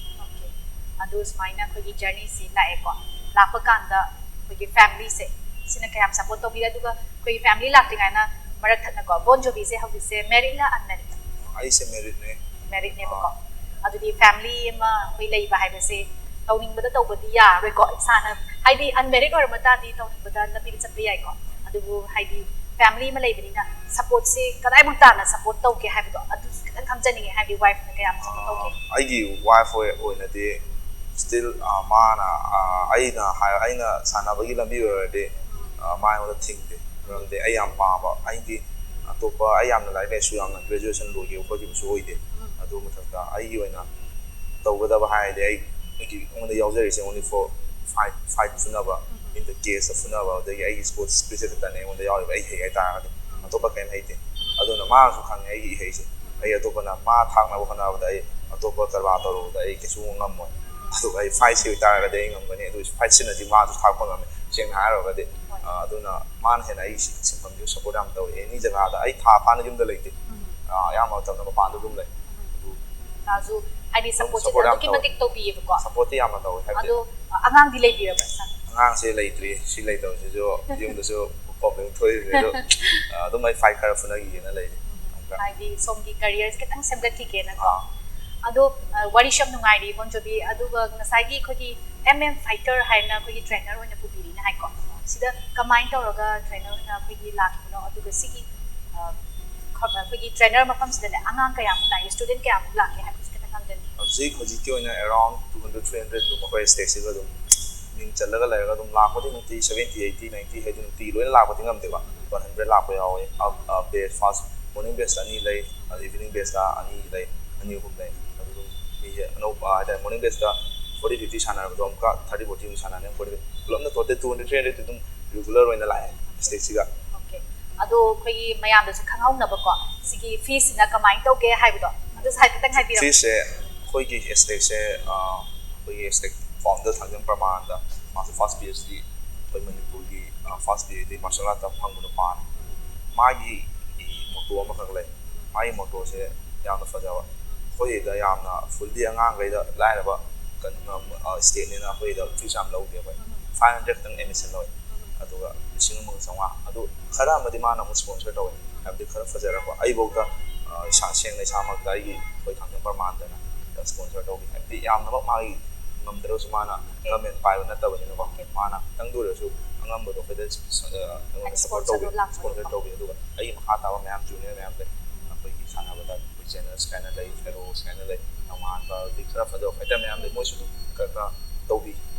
ꯑꯗꯨ ꯁꯨꯃꯥꯏꯅ ꯑꯩꯈꯣꯏꯒꯤ ꯖꯔꯅꯤꯁꯤ ꯂꯥꯛꯑꯦꯀꯣ꯫ ꯂꯥꯛꯄ ꯀꯥꯟꯗ ꯑꯩꯈꯣꯏꯒꯤ ꯐꯦꯃꯤꯂꯤꯁꯦ ꯁꯤꯅ ꯀꯌꯥꯝ ꯁꯞꯄꯣꯔꯠ ꯇꯧꯕꯤꯔꯦ? ꯑꯗꯨꯒ ꯑꯩꯈꯣꯏꯒꯤ ꯐꯦꯃꯤꯂꯤ ꯂꯥꯛꯇ꯭ꯔꯤꯉꯥꯏꯅ ꯃꯔꯛ ꯊꯠꯅꯀꯣ, ꯕꯣꯟ ꯖꯣꯕꯤꯁꯦ ꯍꯧꯖꯤꯛꯁꯦ ꯃꯦꯔꯤꯠꯂ ꯑꯟꯃꯦꯔꯤꯠ? ꯑꯩꯁꯦ ꯃꯦꯔꯤꯠꯅꯦ꯫ ꯃꯦꯔꯤꯠꯅꯦꯕꯀꯣ꯫ ꯑꯗꯨꯗꯤ ꯐꯦꯃꯤꯂꯤ ꯑꯃ ꯑꯩꯈꯣꯏ ꯂꯩꯕ ꯍꯥꯏꯕꯁꯦ ꯇꯧꯅꯤꯡꯕꯗ ꯇꯧꯕꯗꯤ ꯌꯥꯔꯣꯏꯀꯣ꯫ ꯏꯁꯥꯅ ꯍꯥꯏꯗꯤ ꯑꯟꯃꯦꯔꯤꯠ ꯑꯣꯏꯔꯝꯕ ꯇꯥꯔꯗꯤ ꯇꯧꯅꯤꯡꯕꯗ ꯂꯝꯕꯤꯗ ꯆꯠꯄ ꯌꯥꯏꯀꯣ꯫ ꯑꯗꯨꯕꯨ ꯍꯥꯏꯗꯤ ꯐꯦꯃꯤꯂꯤ ꯑꯃ ꯂꯩꯕꯅꯤꯅ ꯁꯞꯄꯣꯔꯠꯁꯦ ꯀꯗꯥꯏꯃꯨꯛ ꯇꯥꯅ ꯁꯞꯄꯣꯔꯠ ꯇꯧꯒꯦ ꯍꯥꯏꯕꯗꯣ ꯑꯗꯨꯁꯨ ꯈꯤꯇꯪ ꯈꯪꯖꯅꯤꯡꯉꯦ꯫ ꯍꯥꯏꯗꯤ ꯋꯥꯏꯐꯅ ꯀꯌꯥꯝ ꯁꯞꯄꯣꯔꯠ ꯇꯧꯒꯦ? ꯑꯩꯒꯤ ꯋꯥꯏꯐ ꯑꯣꯏꯅꯗꯤ ꯁ꯭ꯇꯤꯜ ꯃꯥꯅ ꯑ, ꯑꯩꯅ ꯍꯥꯏ ꯑꯩꯅ ꯁꯥꯟꯅꯕꯒꯤ ꯂꯝꯕꯤ ꯑꯣꯏꯔꯗꯤ ꯑ, ꯃꯥ ꯑꯩꯉꯣꯟꯗ ꯊꯤꯡꯗꯦ꯫ ꯃꯔꯝꯗꯤ ꯑꯩ ꯌꯥꯝ ꯄꯥꯝꯕ, ꯑꯩꯗꯤ ꯑꯇꯣꯞꯄ ꯑꯩ ꯌꯥꯝꯅ ꯂꯥꯏꯔꯤꯛ ꯂꯥꯏꯁꯨ ꯌꯥꯝꯅ ꯒ꯭ꯔꯦꯖꯨꯑꯦꯁꯟ ꯂꯣꯏꯈꯤꯕ ꯈꯣꯠꯈꯤꯕꯁꯨ ꯑꯣꯏꯗꯦ꯫ ꯑꯗꯨ ꯃꯊꯛꯇ ꯑꯩꯒꯤ ꯑꯣꯏꯅ ꯇꯧꯒꯗꯕ ꯍꯥꯏꯔꯗꯤ ꯑꯩ ꯑꯩꯒꯤ ꯑꯩꯉꯣꯟꯗ ꯌꯥꯎꯖꯔꯤꯁꯦ only for fight, fight ꯐꯨꯅꯕ, in the case of ꯐꯨꯅꯕ, ꯑꯗꯒꯤ ꯑꯩꯒꯤ ꯁ꯭ꯄꯣꯔꯠꯁ ꯁ꯭ꯄꯤꯔꯤꯠꯁꯦ ꯈꯛꯇꯅꯦ ꯑꯩꯉꯣꯟꯗ ꯌꯥꯎꯔꯤꯕ, ꯑꯩ ꯍꯩ ꯍꯥꯏꯇꯥꯔꯒꯗꯤ꯫ ꯑꯇꯣꯞꯄ ꯀꯩꯝ ꯍꯩꯇꯦ꯫ ꯑꯗꯨꯅ ꯃꯥꯅꯁꯨ ꯈꯪꯉꯦ ꯑꯩꯒꯤ ꯏꯍꯩꯁꯦ꯫ ꯑꯩ ꯑꯇꯣꯞꯄꯅ ꯃꯥ ꯊꯥꯛꯅꯕ ꯍꯣꯠꯅꯕꯗ ꯑꯩ ꯑꯇꯣꯞꯄ ꯀꯔꯕꯥꯔ ꯇꯧꯔꯨꯕꯗ ꯑꯩ ꯀꯩꯁꯨ ꯉꯝꯃꯣꯏ꯫ ꯑꯗꯨꯒ ꯑꯩ ꯐꯥꯏꯠꯁꯤ ꯑꯣꯏꯇꯥꯔꯒꯗꯤ ꯑꯩ ꯉꯝꯒꯅꯤ꯫ ꯑꯗꯨ ꯐꯥꯏꯠꯁꯤꯅꯗꯤ ꯃꯥꯁꯨ ꯊꯥꯛꯄ ꯉꯝꯃꯦ, ꯁꯦꯡꯅ ꯍꯥꯏꯔꯨꯔꯒꯗꯤ꯫ ꯑ, ꯑꯗꯨꯅ ꯃꯥꯅ ꯍꯦꯟꯅ ꯑꯩ ꯁꯤ-, ꯁꯤꯟꯐꯝꯁꯤꯕꯨ ꯁꯞꯄꯣꯔꯠ ꯌꯥꯝ ꯇꯧꯋꯤ꯫ ꯑꯦꯅꯤ ꯖꯒꯥꯗ ꯑꯩ ꯊꯥ ꯐꯥꯅ ꯌꯨꯝꯗ ꯂꯩꯇꯦ꯫ ꯑ, ꯑꯌꯥꯝꯕ ꯃꯇꯝꯗ ꯃꯄꯥꯟꯗ ꯑꯗꯨꯝ ꯂꯩ꯫ ꯑꯗꯨ ꯃꯥꯁꯨ ꯍꯥꯏꯗꯤ ꯁꯞꯄꯣꯔꯠꯁꯦ ꯁꯞꯄꯣꯔꯠ ꯌꯥꯝ ꯑꯗꯨꯛꯀꯤ ꯇꯧꯋꯦ꯫ ꯃꯇꯤꯛ ꯇꯧꯕꯤꯌꯦꯕꯀꯣ꯫ ꯁꯞꯄꯣꯔꯠꯇꯤ ꯌꯥꯝꯅ ꯇꯧꯋꯦ꯫ ꯍꯥꯏꯕꯗꯤ ꯑꯗꯣ ꯑꯉꯥꯡꯗꯤ ꯂꯩꯕꯤꯔꯕ꯭ꯔꯥ, ꯁꯥꯔ? ꯑꯉꯥꯡꯁꯦ ꯂꯩꯇ꯭ꯔꯤ꯫ ꯁꯤ ꯂꯩꯇꯕꯁꯤꯁꯨ ꯌꯨꯝꯗꯁꯨ ꯄ꯭ꯔꯣꯕ꯭ꯂꯦꯝ ꯊꯣꯛꯏ꯫ ꯑꯗꯣ, ꯑ, ꯑꯗꯨꯝ ꯑꯩ ꯐꯥꯏꯠ ꯈꯔ ꯐꯨꯅꯈꯤꯒꯦꯅ ꯂꯩꯔꯤ꯫ ꯍꯥꯏꯗꯤ ꯁꯣꯝꯒꯤ ꯀꯔꯤꯌꯔꯁꯦ ꯈꯤꯇꯪ ꯁꯦꯝꯒꯠꯈꯤꯒꯦꯅꯀꯣ꯫ ꯑꯥ꯫ ꯑꯗꯣ ꯑ, ꯋꯥꯔꯤꯁꯨ ꯌꯥꯝ ꯅꯨꯡꯉꯥꯏꯔꯤ, ꯕꯣꯟ ꯖꯣꯕꯤ꯫ ꯑꯗꯨꯒ ꯉꯁꯥꯏꯒꯤ ꯑꯩꯈꯣꯏꯒꯤ ꯑꯦꯝ ꯑꯦꯝ ꯐꯥꯏꯇꯔ ꯍꯥꯏꯅ ꯑꯩꯈꯣꯏꯒꯤ ꯇ꯭ꯔꯦꯅꯔ ꯑꯣꯏꯅ ꯄꯨꯕꯤꯔꯤꯅ ꯍꯥꯏꯀꯣ꯫ ꯁꯤꯗ ꯀꯃꯥꯏꯅ ꯇꯧꯔꯒ ꯇ꯭ꯔꯦꯅꯔ ꯑꯣꯏꯅ ꯑꯩꯈꯣꯏꯒꯤ ꯂꯥꯛꯈꯤꯕꯅꯣ? ꯑꯗꯨꯒ ꯁꯤꯒꯤ ꯑ, ꯈ-, ꯑꯩꯈꯣꯏꯒꯤ ꯇ꯭ꯔꯦꯅꯔ ꯃꯐꯝꯁꯤꯗꯅꯦ ꯑꯉꯥꯡ ꯀꯌꯥꯃꯨꯛ ꯂꯥꯛꯑꯦ, ꯁ꯭ꯇꯨꯗꯦꯟ ꯀꯌꯥꯃꯨꯛ ꯂꯥꯛꯀꯦ ꯍꯥꯏꯕꯁꯤ ꯈꯤꯇꯪ ꯈꯪꯖꯅꯤꯡꯉꯤ꯫ ꯍꯧꯖꯤꯛ ꯍꯧꯖꯤꯛꯀꯤ ꯑꯣꯏꯅ around two hundred, three hundred ꯑꯗꯨꯝ ꯑꯩꯈꯣꯏ ꯁ꯭ꯇꯦꯠꯁꯤꯗ ꯑꯗꯨꯝ ꯃꯤꯡ ꯆꯜꯂꯒ ꯂꯩꯔꯒ ꯑꯗꯨꯝ ꯂꯥꯛꯄꯗꯤ ꯅꯨꯡꯇꯤ seventy, eighty, ninety ꯍꯥꯏꯗꯤ ꯅꯨꯡꯇꯤ ꯂꯣꯏꯅ ꯂꯥꯛꯄꯗꯤ ꯉꯝꯗꯦꯀꯣ꯫ One hundred ꯂꯥꯛꯄ ꯌꯥꯎꯋꯦ꯫ ꯑ, ꯑ, batch, first morning batchꯇ ꯑꯅꯤ ꯂꯩ, ꯑꯗ evening batchꯇ ꯑꯅꯤ ꯂꯩ, ꯑꯅꯤ ꯑꯍꯨꯝ ꯂꯩ꯫ ꯑꯗꯨ ꯑꯗꯨꯝ ꯃꯤꯁꯦ ꯑꯅꯧꯕ ꯍꯥꯏꯇꯥꯔꯦ, morning batchꯇ forty, fifty ꯁꯥꯟꯅꯔꯕꯗꯣ ꯑꯃꯨꯛꯀ thirty, forty ꯑꯃꯨꯛ ꯁꯥꯟꯅꯔꯅꯤ꯫ Forty ꯄꯨꯂꯞꯅ total two hundred, three hundred ꯑꯗꯨꯝ regular ꯑꯣꯏꯅ ꯂꯥꯛꯑꯦ ꯁ꯭ꯇꯦꯠꯁꯤꯒ꯫ ꯑꯣꯀꯦ꯫ ꯑꯗꯣ ꯑꯩꯈꯣꯏꯒꯤ ꯃꯌꯥꯝꯗꯁꯨ ꯈꯪꯍꯧꯅꯕꯀꯣ, ꯁꯤꯒꯤ ꯐꯤꯁꯤꯅ ꯀꯃꯥꯏꯅ ꯇꯧꯒꯦ ꯍꯥꯏꯕꯗꯣ ꯑꯗꯨꯁꯨ ꯍꯥꯏꯐꯦꯠꯇꯪ ꯍꯥꯏꯕꯤꯔꯝꯃꯣ꯫ ꯐꯤꯁꯦ ꯑꯩꯈꯣꯏꯒꯤ ꯑꯦꯁꯇꯦꯛꯁꯦ, ꯑ, ꯑꯩꯈꯣꯏꯒꯤ ꯑꯦꯁꯇꯦꯛ ꯐꯥꯎꯟꯗꯔ ꯊꯥꯡꯖꯝ ꯄ꯭ꯔꯃꯥꯟꯗ, ꯃꯥꯁꯦ first PhD ꯑꯩꯈꯣꯏ ꯃꯅꯤꯄꯨꯔ ꯐꯥꯔꯁ ꯗꯦꯗꯤ ꯃꯥꯔꯁꯦꯜ ꯑꯥꯔꯠꯇ ꯐꯪꯕ ꯅꯨꯄꯥꯅꯤ꯫ ꯃꯥꯒꯤ ꯃꯣꯇꯣ ꯑꯃꯈꯛ ꯂꯩ꯫ ꯃꯥꯒꯤ ꯃꯣꯇꯣꯁꯦ ꯌꯥꯝꯅ ꯐꯖꯕ, ꯑꯩꯈꯣꯏꯗ ꯌꯥꯝꯅ ꯐꯨꯜꯂꯤ ꯑꯉꯥꯡꯈꯩꯗ ꯂꯥꯏꯔꯕ ꯏꯁꯇꯦꯠꯅꯤꯅ ꯑꯩꯈꯣꯏꯗ ꯐꯤꯁ ꯌꯥꯝ ꯂꯧꯗꯦ꯫ ꯑꯩꯈꯣꯏ ꯐꯥꯏꯚ ꯍꯟꯗ꯭ꯔꯦꯗ ꯈꯛꯇꯪ ꯑꯦꯗꯃꯤꯁꯟ ꯂꯧꯋꯦ꯫ ꯑꯗꯨꯒ ꯂꯤꯁꯤꯡ ꯑꯃꯒ ꯆꯥꯝꯃꯉꯥ ꯑꯗꯨ ꯈꯔ ꯑꯃꯗꯤ ꯃꯥꯅ ꯑꯃꯨꯛ ꯁ꯭ꯄꯣꯟꯁꯔ ꯇꯧꯋꯦ꯫ ꯍꯥꯏꯕꯗꯤ ꯈꯔ ꯐꯖꯔꯛꯄ ꯑꯩꯐꯧꯗ ꯏꯁꯥ ꯁꯦꯡꯅ ꯏꯁꯥꯃꯛꯇ ꯑꯩꯒꯤ ꯑꯩꯈꯣꯏ ꯊꯥꯡꯖꯝ ꯄ꯭ꯔꯃꯥꯟꯗꯅ ꯁ꯭ꯄꯣꯟꯁꯔ ꯇꯧꯕꯤ꯫ ꯍꯥꯏꯕꯗꯤ ꯌꯥꯝꯅꯃꯛ ꯃꯥꯒꯤ ꯉꯝꯗ꯭ꯔꯒꯁꯨ ꯃꯥꯅ ꯒꯃꯦꯟ ꯄꯥꯏꯕ ꯅꯠꯇꯕꯅꯤꯅꯀꯣ꯫ ꯃꯥꯅ ꯈꯤꯇꯪꯗ ꯑꯣꯏꯔꯁꯨ ꯑꯉꯝꯕꯗꯣ ꯑꯩꯈꯣꯏꯗ ꯑꯩꯉꯣꯟꯗ ꯁꯞꯄꯣꯔꯠ ꯇꯧꯕꯤ, ꯁ꯭ꯄꯣꯟꯁꯔ ꯇꯧꯕꯤ꯫ ꯑꯗꯨꯒ ꯑꯩꯒꯤ ꯃꯈꯥ ꯇꯥꯕ ꯃꯌꯥꯝ ꯖꯨꯅꯤꯌꯔ ꯃꯌꯥꯝ ꯂꯩ꯫ ꯑꯩꯈꯣꯏꯒꯤ ꯁꯥꯟꯅꯕꯗ ꯑꯩꯈꯣꯏ ꯆꯦꯅꯦꯜꯁ ꯀꯥꯏꯅ ꯂꯩ, ꯐꯦꯔꯣꯁ ꯀꯥꯏꯅ ꯂꯩ, ꯅꯣꯡꯉꯥꯟꯕ, ꯍꯧꯖꯤꯛ ꯈꯔ ꯐꯖꯕ ꯐꯥꯏꯇꯔ ꯃꯌꯥꯝ ꯂꯩ꯫ ꯃꯣꯏꯁꯨ ꯑꯗꯨꯝ ꯈꯔ ꯈꯔ ꯇꯧꯕꯤ꯫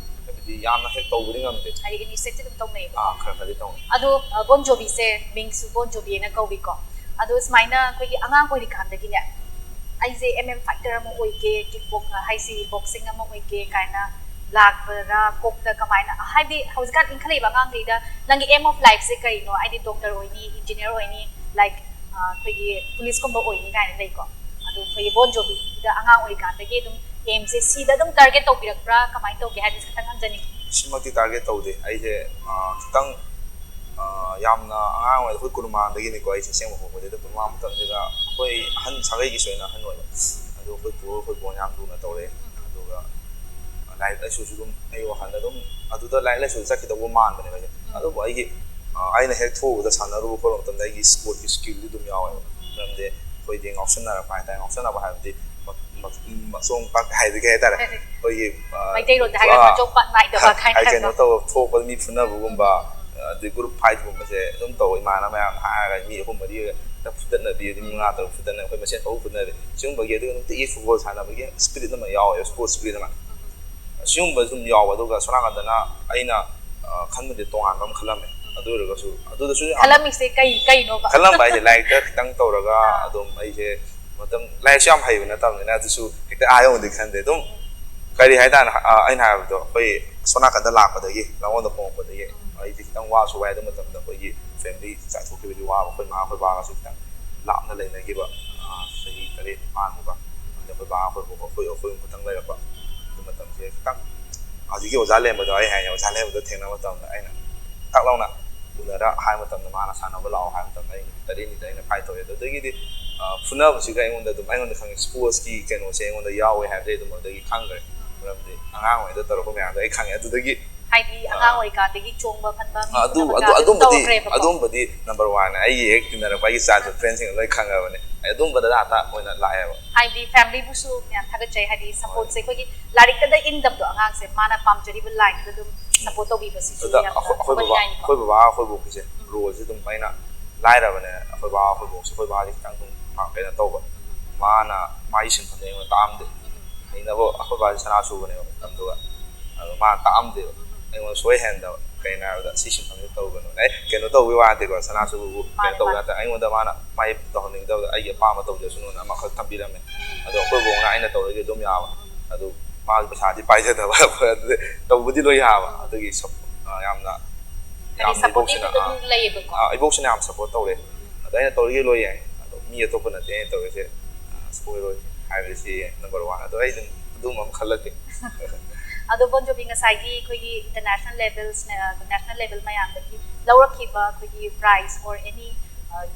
ꯍꯥꯏꯕꯗꯤ ꯌꯥꯝꯅ ꯍꯦꯛ ꯇꯧꯕꯗꯤ ꯉꯝꯗꯦ꯫ ꯍꯥꯏꯗꯤ ꯏꯅꯤꯁꯤꯌꯦꯇꯤꯚ ꯑꯗꯨꯝ ꯇꯧꯅꯩꯌꯦꯕ꯫ ꯑꯥ, ꯈꯔ ꯈꯔꯗꯤ ꯇꯧꯅꯩ꯫ ꯑꯗꯣ ꯕꯣꯟ ꯖꯣꯕꯤꯁꯦ ꯃꯤꯡꯁꯨ ꯕꯣꯟ ꯖꯣꯕꯤꯅ ꯀꯧꯏꯀꯣ꯫ ꯑꯗꯣ ꯁꯨꯃꯥꯏꯅ ꯑꯩꯈꯣꯏꯒꯤ ꯑꯉꯥꯡ ꯑꯣꯏꯔꯤꯀꯥꯟꯗꯒꯤꯅꯦ, ꯑꯩꯁꯦ ꯑꯦꯝ ꯑꯦꯝ ꯐꯥꯏꯇꯔ ꯑꯃ ꯑꯣꯏꯒꯦ, ꯀꯤꯛ ꯕꯣꯛ ꯍꯥꯏꯁꯤ ꯕꯣꯛꯁꯤꯡ ꯑꯃ ꯑꯣꯏꯒꯦ ꯀꯥꯏꯅ ꯂꯥꯛꯄꯗ ꯀꯣꯛꯇ ꯀꯃꯥꯏꯅ, ꯍꯥꯏꯗꯤ ꯍꯧꯖꯤꯛꯀꯥꯟ ꯏꯟꯈꯠꯂꯛꯏꯕ ꯑꯉꯥꯡꯈꯩꯗ ꯅꯪꯒꯤ ꯑꯦꯝ ꯑꯣꯐ ꯂꯥꯏꯐꯁꯦ ꯀꯩꯅꯣ? ꯍꯥꯏꯗꯤ ꯗꯣꯛꯇꯔ ꯑꯣꯏꯅꯤ, ꯏꯟꯖꯤꯅꯤꯌꯥꯔ ꯑꯣꯏꯅꯤ, ꯂꯥꯏꯛ ꯑꯩꯈꯣꯏꯒꯤ ꯄꯨꯂꯤꯁꯀꯨꯝꯕ ꯑꯣꯏꯅꯤ ꯀꯥꯏꯅ ꯂꯩꯀꯣ꯫ ꯑꯗꯣ ꯑꯩꯈꯣꯏꯒꯤ ꯕꯣꯟ ꯖꯣꯕꯤꯗ ꯑꯉꯥꯡ ꯑꯣꯏꯔꯤꯀꯥꯟꯗꯒꯤ ꯑꯗꯨꯝ ꯑꯦꯝꯁꯦ ꯁꯤꯗ ꯑꯗꯨꯝ ꯇꯥꯔꯒꯦꯠ ꯇꯧꯕꯤꯔꯛꯄ꯭ꯔꯥ, ꯀꯃꯥꯏꯅ ꯇꯧꯒꯦ ꯍꯥꯏꯕꯁꯦ ꯈꯤꯇꯪ ꯈꯪꯖꯅꯤꯡꯉꯤ꯫ ꯁꯤꯃꯛꯇꯤ ꯇꯥꯔꯒꯦꯠ ꯇꯧꯗꯦ꯫ ꯑꯩꯁꯦ ꯈꯤꯇꯪ ꯌꯥꯝꯅ ꯑꯉꯥꯡ ꯑꯣꯏꯔꯤꯉꯩꯗ ꯑꯩꯈꯣꯏ ꯀꯣꯅꯨꯡ ꯃꯃꯥꯡꯗꯒꯤꯅꯤꯀꯣ꯫ ꯑꯩꯁꯦ ꯑꯁꯦꯡꯕ ꯍꯧꯕꯗꯒꯤ ꯑꯗꯨꯝ ꯀꯣꯅꯨꯡ ꯃꯃꯥꯡ ꯃꯇꯝꯁꯤꯗ ꯑꯩꯈꯣꯏ ꯑꯍꯟ ꯁꯥꯒꯩꯒꯤꯁꯨ ꯑꯩꯅ ꯑꯍꯟ ꯑꯣꯏꯕ꯫ ꯑꯗꯨ ꯑꯩꯈꯣꯏ ꯄꯨ ꯑꯩꯈꯣꯏ ꯄꯨꯅ ꯌꯥꯝ ꯂꯨꯅ ꯇꯧꯔꯛꯑꯦ꯫ ꯑꯗꯨꯒ ꯂꯥꯏꯔꯤꯛ ꯂꯥꯏꯁꯨꯁꯨ ꯑꯗꯨꯝ ꯑꯩ ꯋꯥꯈꯜꯗ ꯑꯗꯨꯝ ꯑꯗꯨꯗ ꯂꯥꯏꯔꯤꯛ ꯂꯥꯏꯁꯨ ꯆꯠꯈꯤꯗꯧꯕ ꯃꯥꯟꯕꯅꯦꯕ ꯑꯩꯁꯦ꯫ ꯑꯗꯨꯕꯨ ꯑꯩꯒꯤ ꯑꯩꯅ ꯍꯦꯛ ꯊꯣꯛꯎꯕꯗ ꯁꯥꯟꯅꯔꯨꯕ ꯈꯣꯠꯂꯨꯕ ꯃꯇꯝꯗ ꯑꯩꯒꯤ ꯁ꯭ꯄꯣꯔꯠꯀꯤ ꯁ꯭ꯀꯤꯜꯗꯤ ꯑꯗꯨꯝ ꯌꯥꯎꯋꯦꯕ꯫ ꯃꯔꯝꯗꯤ ꯑꯩꯈꯣꯏꯗꯤ ꯉꯥꯎꯁꯟꯅꯔꯛꯄ ꯍꯥꯏꯇꯥꯔꯦ꯫ ꯉꯥꯎꯁꯟꯅꯕ ꯍꯥꯏꯕꯗꯤ ꯃꯆꯣꯡ ꯄꯥꯛ ꯍꯥꯏꯗꯤ ꯀꯩ ꯍꯥꯏꯇꯥꯔꯦ, ꯑꯩꯈꯣꯏꯒꯤ ꯃꯩꯇꯩꯂꯣꯟꯗ ꯍꯥꯏꯔꯒ ꯃꯆꯣꯡ ꯄꯥꯛ ꯅꯥꯏꯗꯕ ꯀꯥꯏꯅ ꯍꯥꯏ ꯀꯩꯅꯣ ꯍꯥꯏꯕꯗꯣ꯫ ꯇꯧꯕ ꯊꯣꯛꯄꯗ ꯃꯤ ꯐꯨꯅꯕꯒꯨꯝꯕ, ꯑꯗꯩ ꯒ꯭ꯔꯨꯞ ꯐꯥꯏꯠꯀꯨꯝꯕꯁꯦ ꯑꯗꯨꯝ ꯇꯧ꯫ ꯏꯃꯥꯟꯅꯕ ꯃꯌꯥꯝ ꯍꯥꯏꯔꯒ ꯃꯤ ꯑꯍꯨꯝ ꯃꯔꯤ ꯍꯦꯛꯇ ꯐꯨꯗꯠꯅꯕꯤ, ꯑꯗꯩ ꯃꯤ ꯃꯉꯥ ꯇꯔꯨꯛ ꯐꯨꯗꯠꯅ ꯑꯩꯈꯣꯏ ꯃꯁꯦꯟ ꯄꯪꯐꯨ ꯐꯨꯗꯠꯅꯕꯤ꯫ ꯁꯤꯒꯨꯝꯕꯒꯤ ꯑꯗꯨꯒ ꯅꯨꯡꯇꯤꯒꯤ ꯐꯨꯠꯕꯣꯜ ꯁꯥꯟꯅꯕꯒꯤ ꯁ꯭ꯄꯤꯔꯤꯠ ꯑꯃ ꯌꯥꯎꯋꯦꯕ, ꯁ꯭ꯄꯣꯔꯠꯁ ꯁ꯭ꯄꯤꯔꯤꯠ ꯑꯃ꯫ ꯁꯤꯒꯨꯝꯕ ꯑꯗꯨꯝ ꯌꯥꯎꯕ꯫ ꯑꯗꯨꯒ ꯁꯣꯝ ꯅꯥꯀꯟꯗꯅ ꯑꯩꯅ ꯈꯟꯕꯗꯤ ꯇꯣꯉꯥꯟꯕ ꯑꯃ ꯈꯜꯂꯝꯃꯦ꯫ ꯑꯗꯨ ꯑꯣꯏꯔꯒꯁꯨ ꯑꯗꯨꯗꯁꯨ ꯌꯥꯝ ꯈꯜꯂꯝꯃꯤꯁꯦ ꯀꯩ ꯀꯩꯅꯣꯕ? ꯈꯜꯂꯝꯕ ꯍꯥꯏꯁꯦ ꯂꯥꯏꯔꯤꯛꯇ ꯈꯤꯇꯪ ꯇꯧꯔꯒ ꯑꯗꯨꯝ ꯑꯩꯁꯦ ꯃꯇꯝ ꯂꯥꯏꯔꯤꯛꯁꯨ ꯌꯥꯝ ꯍꯩꯕ ꯅꯠꯇꯕꯅꯤꯅ ꯑꯗꯨꯁꯨ ꯍꯦꯛꯇ ꯑꯥ ꯌꯧꯅꯗꯤ ꯈꯟꯗꯦ꯫ ꯑꯗꯨꯝ ꯀꯔꯤ ꯍꯥꯏꯇꯥꯔꯦ, ꯑꯩꯅ ꯍꯥꯏꯕꯗꯣ ꯑꯩꯈꯣꯏ ꯁꯣꯝ ꯅꯥꯀꯟꯗ ꯂꯥꯛꯄꯗꯒꯤ, ꯂꯥꯡꯒꯣꯜꯗ ꯍꯣꯡꯉꯛꯄꯗꯒꯤ ꯑꯩꯗꯤ ꯈꯤꯇꯪ ꯋꯥꯁꯨ ꯋꯥꯏ꯫ ꯑꯗꯨ ꯃꯇꯝꯗ ꯑꯩꯈꯣꯏꯒꯤ ꯐꯦꯃꯤꯂꯤ ꯆꯥꯊꯣꯛꯈꯤꯕꯗꯤ ꯋꯥꯕ, ꯑꯩꯈꯣꯏ ꯃꯥ ꯑꯩꯈꯣꯏ ꯕꯥꯒꯁꯨ ꯈꯤꯇꯪ ꯂꯥꯞꯅ ꯂꯩꯅꯈꯤꯕ꯫ ꯆꯍꯤ ꯇꯔꯦꯠ ꯅꯤꯄꯥꯟꯃꯨꯛꯀ꯫ ꯑꯗ ꯑꯩꯈꯣꯏ ꯕꯥ ꯑꯩꯈꯣꯏ ꯕꯣꯛ ꯑꯩꯈꯣꯏ ꯑꯩꯈꯣꯏ ꯈꯛꯇꯪ ꯂꯩꯔꯛꯄ꯫ ꯑꯗꯨ ꯃꯇꯝꯁꯦ ꯈꯤꯇꯪ ꯍꯧꯖꯤꯛꯀꯤ ꯑꯣꯖꯥ ꯂꯩꯔꯝꯕꯗꯣ ꯑꯩ ꯍꯥꯏꯅꯤ, ꯑꯣꯖꯥ ꯂꯩꯔꯝꯕꯗꯣ ꯊꯦꯡꯅꯕ ꯃꯇꯝꯗ ꯑꯩꯅ ꯇꯥꯛ ꯂꯥꯎꯅ ꯎꯅꯔ ꯍꯥꯏꯕ ꯃꯇꯝꯗ, ꯃꯥꯅ ꯁꯥꯟꯅꯕ ꯂꯥꯛꯑꯣ ꯍꯥꯏꯕ ꯃꯇꯝꯗ ꯑꯩ ꯅꯨꯃꯤꯠ ꯇꯔꯦꯠꯅꯤꯗ ꯑꯩꯅ ꯐꯥꯏꯠ ꯇꯧꯋꯦ꯫ ꯑꯗꯨꯗꯒꯤꯗꯤ ꯑ, ꯐꯨꯅꯕꯁꯤꯒ ꯑꯩꯉꯣꯟꯗ ꯑꯗꯨꯝ, ꯑꯩꯉꯣꯟꯗ ꯈꯪꯉꯦ, ꯁ꯭ꯄꯣꯔꯠꯁꯀꯤ ꯀꯩꯅꯣꯁꯦ ꯑꯩꯉꯣꯟꯗ ꯌꯥꯎꯋꯦ ꯍꯥꯏꯕꯗꯤ ꯑꯗꯨꯝ ꯑꯗꯨꯗꯒꯤ ꯈꯪꯈ꯭ꯔꯦ꯫ ꯃꯔꯝꯗꯤ ꯑꯉꯥꯡ ꯑꯣꯏꯔꯤꯉꯩꯗ ꯇꯧꯔꯛꯄ ꯃꯌꯥꯝꯗꯣ ꯑꯩ ꯈꯪꯉꯦ꯫ ꯑꯗꯨꯗꯒꯤ ꯍꯥꯏꯗꯤ ꯑꯉꯥꯡ ꯑꯣꯏꯔꯤꯀꯥꯟꯗꯒꯤ ꯆꯣꯡꯕ ꯐꯟꯕ, ꯃꯤ ꯑꯗꯨ ꯐꯨꯅꯕ ꯑꯗꯨ ꯀꯌꯥ ꯑꯗꯨꯝ ꯑꯗꯨꯝꯕꯗꯤ ꯇꯧꯔꯛꯈ꯭ꯔꯦꯕꯀꯣ꯫ ꯑꯗꯨꯝꯕꯗꯤ ꯅꯝꯕꯔ ꯋꯥꯟ, ꯑꯩꯒꯤ ꯍꯦꯛ ꯇꯤꯟꯅꯔꯛꯄ ꯑꯩꯒꯤ ꯆꯥꯏꯜꯍꯨꯗ ꯐ꯭ꯔꯦꯟꯁꯤꯡ ꯂꯣꯏ ꯈꯪꯉꯕꯅꯦ꯫ ꯑꯩ ꯑꯗꯨꯝꯕꯗ ꯉꯥꯛꯇ ꯑꯣꯏꯅ ꯂꯥꯛꯑꯦꯕ꯫ ꯍꯥꯏꯗꯤ ꯐꯦꯃꯤꯂꯤꯕꯨꯁꯨ ꯌꯥꯝ ꯊꯥꯒꯠꯆꯩ, ꯍꯥꯏꯗꯤ ꯁꯄꯣꯔꯠꯁꯦ ꯑꯩꯈꯣꯏꯒꯤ ꯂꯥꯏꯔꯤꯛꯇꯗ ꯏꯟꯗꯕꯗꯣ, ꯑꯉꯥꯡꯁꯦ ꯃꯥꯅ ꯄꯥꯝꯖꯔꯤꯕ ꯂꯥꯏꯟꯗꯨꯗ ꯑꯗꯨꯝ ꯁꯄꯣꯔꯠ ꯇꯧꯕꯤꯕꯁꯤꯁꯨ ꯑꯗꯨꯗ ꯌꯥꯝꯅ ꯑꯩꯈꯣꯏ ꯑꯩꯈꯣꯏ ꯕꯕꯥ ꯊꯥꯒꯠꯄ ꯌꯥꯏꯅꯤꯀꯣ꯫ ꯑꯩꯈꯣꯏ ꯕꯕꯥ ꯑꯩꯈꯣꯏ ꯕꯣꯛꯀꯤꯁꯦ ꯔꯣꯜꯁꯦ ꯑꯗꯨꯝ ꯑꯩꯅ ꯂꯥꯏꯔꯕꯅꯦ꯫ ꯑꯩꯈꯣꯏ ꯕꯕꯥ ꯑꯩꯈꯣꯏ ꯕꯣꯛꯁꯦ, ꯑꯩꯈꯣꯏ ꯕꯕꯥꯁꯦ ꯈꯤꯇꯪ ꯑꯗꯨꯝ ꯀꯩꯅꯣ ꯇꯧꯕ, ꯃꯥꯅ ꯃꯥꯒꯤ ꯁꯤꯟꯐꯝꯁꯦ ꯑꯩꯉꯣꯟꯗ ꯇꯥꯛꯑꯝꯗꯦ꯫ ꯍꯩꯅꯕ ꯑꯩꯈꯣꯏ ꯕꯥꯁꯦ ꯁꯅꯥ ꯁꯨꯕꯅꯦꯕ ꯃꯇꯝꯗꯨꯒ꯫ ꯑꯗꯣ ꯃꯥꯅ ꯇꯥꯛꯑꯝꯗꯦꯕ꯫ ꯑꯩꯉꯣꯟꯗ ꯁꯣꯏꯍꯟꯗꯕ꯫ ꯀꯩꯅꯣ ꯍꯥꯏꯕꯗ, "ꯁꯤ ꯁꯤꯟꯐꯝꯁꯦ ꯇꯧꯒꯅꯨ"꯫ ꯑꯩ ꯀꯩꯅꯣ ꯇꯧꯕꯒꯤ ꯋꯥ ꯅꯠꯇꯦꯀꯣ, ꯁꯅꯥ ꯁꯨꯕꯕꯨ ꯃꯥꯅꯦ, ꯀꯩꯅꯣ ꯇꯧꯕ ꯃꯥꯅꯦ꯫ ꯅꯠꯇꯦ꯫ ꯑꯩꯉꯣꯟꯗ ꯃꯥꯅ ꯃꯥꯏ ꯇꯧꯍꯟꯅꯤꯡꯗꯕꯗ ꯑꯩꯒꯤ ꯑꯄꯥꯝꯕ ꯇꯧꯖꯁꯅꯨꯅ ꯑꯃꯈꯛ ꯊꯝꯕꯤꯔꯝꯃꯦ꯫ ꯑꯗꯣ ꯑꯩꯈꯣꯏ ꯕꯣꯛꯅ ꯑꯩꯅ ꯇꯧꯔꯒꯦ ꯑꯗꯨꯝ ꯌꯥꯕ꯫ ꯑꯗꯣ ꯃꯥꯒꯤ ꯄꯩꯁꯥꯗꯤ ꯄꯥꯏꯖꯗꯕ꯫ ꯑꯗꯨꯗꯤ ꯇꯧꯕꯗꯤ ꯂꯣꯏ ꯌꯥꯕ꯫ ꯑꯗꯨꯒꯤ ꯁꯞ-, ꯑ, ꯌꯥꯝꯅ, ꯍꯥꯏꯗꯤ ꯌꯥꯝꯅ ꯁꯞꯄꯣꯔꯇꯤꯞ ꯏꯕꯣꯛꯁꯤꯅ, ꯑꯗꯨꯝ ꯑ, ꯂꯩꯌꯦꯕꯀꯣ꯫ ꯑ, ꯏꯕꯣꯛꯁꯤꯅ ꯌꯥꯝ ꯁꯄꯣꯔꯠ ꯇꯧꯔꯦ꯫ ꯑꯗꯣ ꯑꯩꯅ ꯇꯧꯔꯤꯒꯩ ꯂꯣꯏ ꯌꯥꯏ꯫ ꯑꯗꯣ ꯃꯤ ꯑꯇꯣꯞꯄꯅꯗꯤ ꯑꯩꯅ ꯇꯧꯔꯤꯁꯦ, ꯑ, ꯁꯣꯏꯔꯣꯏ ꯍꯥꯏꯕꯁꯤ ꯅꯝꯕꯔ ꯋꯥꯟ꯫ ꯑꯗꯣ ꯑꯩ ꯑꯗꯨꯝ ꯑꯗꯨꯝꯕ ꯑꯃ ꯈꯜꯂꯛꯀꯦ꯫ ꯑꯗꯣ ꯕꯣꯟ ꯖꯣꯕꯤ, ꯉꯁꯥꯏꯒꯤ ꯑꯩꯈꯣꯏꯒꯤ ꯏꯟꯇꯔꯅꯦꯁꯅꯦꯜ ꯂꯦꯚꯦꯜꯁ, ꯅꯦꯁꯅꯦꯜ ꯂꯦꯚꯦꯜ ꯃꯌꯥꯝꯗꯒꯤ ꯂꯧꯔꯛꯈꯤꯕ ꯑꯩꯈꯣꯏꯒꯤ ꯄ꯭ꯔꯥꯏꯖ ꯑꯣꯔ ꯑꯦꯅꯤ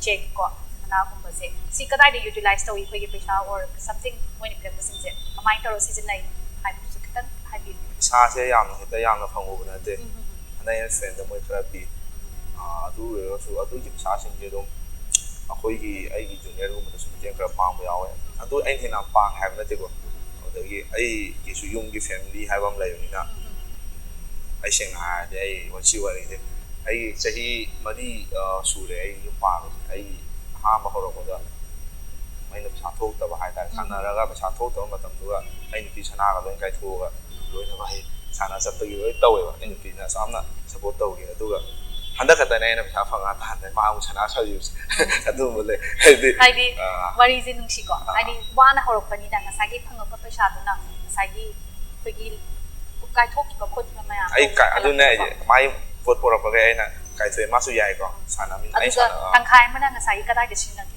ꯆꯦꯛ ꯀꯣ, ꯁꯅꯥꯒꯨꯝꯕꯁꯦ, ꯁꯤ ꯀꯗꯥꯏꯗ ꯌꯨꯇꯤꯂꯥꯏꯁ ꯇꯧꯏ? ꯑꯩꯈꯣꯏꯒꯤ ꯄꯩꯁꯥ ꯑꯣꯔ ꯁꯝꯊꯤꯡ ꯃꯣꯏꯅ ꯄꯤꯔꯛꯄꯁꯤꯡꯁꯦ ꯀꯃꯥꯏꯅ ꯇꯧꯔ ꯁꯤꯖꯤꯟꯅꯩ ꯍꯥꯏꯕꯗꯨꯁꯨ ꯈꯤꯇꯪ ꯍꯥꯏꯕꯤꯌꯨ꯫ ꯄꯩꯁꯥꯁꯦ ꯌꯥꯝꯅ ꯍꯦꯛꯇ ꯌꯥꯝꯅ ꯐꯪꯉꯨꯕ ꯅꯠꯇꯦ꯫ ꯎꯝ, ꯎꯝ, ꯎꯝ꯫ ꯍꯟꯗꯛ ꯑꯩꯅ ꯐ꯭ꯔꯦꯟꯗ ꯃꯣꯏ ꯈꯔ ꯄꯤ꯫ ꯑꯥ, ꯑꯗꯨ ꯑꯣꯏꯔꯒꯁꯨ ꯑꯗꯨꯒꯤ ꯄꯩꯁꯥꯁꯤꯡꯁꯦ ꯑꯗꯨꯝ ꯑꯩꯈꯣꯏꯒꯤ, ꯑꯩꯒꯤ ꯖꯨꯅꯤꯌꯔꯒꯨꯝꯕꯗꯁꯨ ꯃꯇꯦꯡ ꯈꯔ ꯄꯥꯡꯕ ꯌꯥꯎꯋꯦ꯫ ꯑꯗꯨ ꯑꯩꯅ ꯍꯦꯟꯅ ꯌꯥꯝ ꯄꯥꯡꯉꯦ ꯍꯥꯏꯕ ꯅꯠꯇꯦꯀꯣ꯫ ꯑꯗꯒꯤ ꯑꯩꯒꯤꯁꯨ ꯌꯨꯝꯒꯤ ꯐꯦꯃꯤꯂꯤ ꯍꯥꯏꯕ ꯑꯃ ꯂꯩꯕꯅꯤꯅ, ꯑꯩ ꯁꯦꯡꯅ ꯍꯥꯏꯔꯗꯤ, ꯑꯩ ꯋꯥꯊꯤ ꯋꯥꯔꯤꯁꯦ, ꯑꯩ ꯆꯍꯤ ꯃꯔꯤ, ꯑ, ꯁꯨꯔꯦ ꯑꯩ ꯌꯨꯝ ꯄꯥꯟꯕꯁꯦ꯫ ꯑꯩ ꯑꯍꯥꯟꯕ ꯍꯧꯔꯛꯄꯗ ꯑꯩꯅ ꯄꯩꯁꯥ ꯊꯣꯛꯇꯕ ꯍꯥꯏꯇꯥꯔꯦ, ꯎꯝ꯫ ꯁꯥꯟꯅꯔꯒ ꯄꯩꯁꯥ ꯊꯣꯛꯇꯕ ꯃꯇꯝꯗꯨꯒ ꯑꯩ ꯅꯨꯄꯤ ꯁꯅꯥꯒ ꯂꯣꯏ ꯀꯥꯏꯊꯣꯛꯑꯒ ꯂꯣꯏꯅꯃꯛ ꯑꯩ ꯁꯥꯟꯅ ꯆꯠꯄꯒꯤ ꯂꯣꯏ ꯇꯧꯋꯦꯕ꯫ ꯑꯩ ꯅꯨꯄꯤꯅ ꯑꯁꯨꯛ ꯌꯥꯝꯅ ꯁꯞꯄꯣꯔꯠ ꯇꯧꯈꯤ꯫ ꯑꯗꯨꯒ ꯍꯟꯗꯛ ꯈꯛꯇꯅꯦ ꯑꯩꯅ ꯄꯩꯁꯥ ꯐꯪꯉ ꯇꯥꯍꯟꯕ, ꯃꯥ ꯑꯃꯨꯛ ꯁꯅꯥ ꯁꯥꯕꯤꯕꯁꯦ꯫ ꯑꯗꯨꯒꯨꯝꯕ ꯂꯩ꯫ ꯍꯥꯏꯗꯤ, ꯍꯥꯏꯗꯤ ꯑꯥ꯫ ꯋꯥꯔꯤꯁꯦ ꯅꯨꯡꯁꯤꯀꯣ꯫ ꯑꯥ꯫ ꯍꯥꯏꯗꯤ ꯋꯥꯅ ꯍꯧꯔꯛꯄꯅꯤꯅ ꯉꯁꯥꯏꯒꯤ ꯐꯪꯉꯛꯄ ꯄꯩꯁꯥꯗꯨꯅ ꯉꯁꯥꯏꯒꯤ ꯑꯩꯈꯣꯏꯒꯤ ꯀꯥꯏꯊꯣꯛꯈꯤꯕ ꯈꯣꯠꯈꯤꯕ ꯃꯌꯥꯝꯗꯣ ꯑꯩ ꯀꯥꯏ-, ꯑꯗꯨꯅꯦ ꯍꯜꯂꯛꯄꯗꯣꯀꯣ꯫ ꯍꯥꯏꯁꯦ꯫ ꯃꯥꯏ ꯄꯣꯠ ꯄꯨꯔꯛꯄꯒ ꯑꯩꯅ ꯀꯥꯏꯊꯣꯛꯑꯦ, ꯃꯥꯁꯨ ꯌꯥꯏꯀꯣ, ꯁꯥꯟꯅꯃꯤꯟꯅ-, ꯑꯩ ꯑꯗꯨꯒ ꯁꯥꯟꯅ-, ꯑꯥ꯫ ꯇꯪꯈꯥꯏ ꯑꯃꯅ ꯉꯁꯥꯏꯒꯤ ꯀꯗꯥꯏꯗ ꯁꯤꯖꯤꯟꯅꯒꯦ?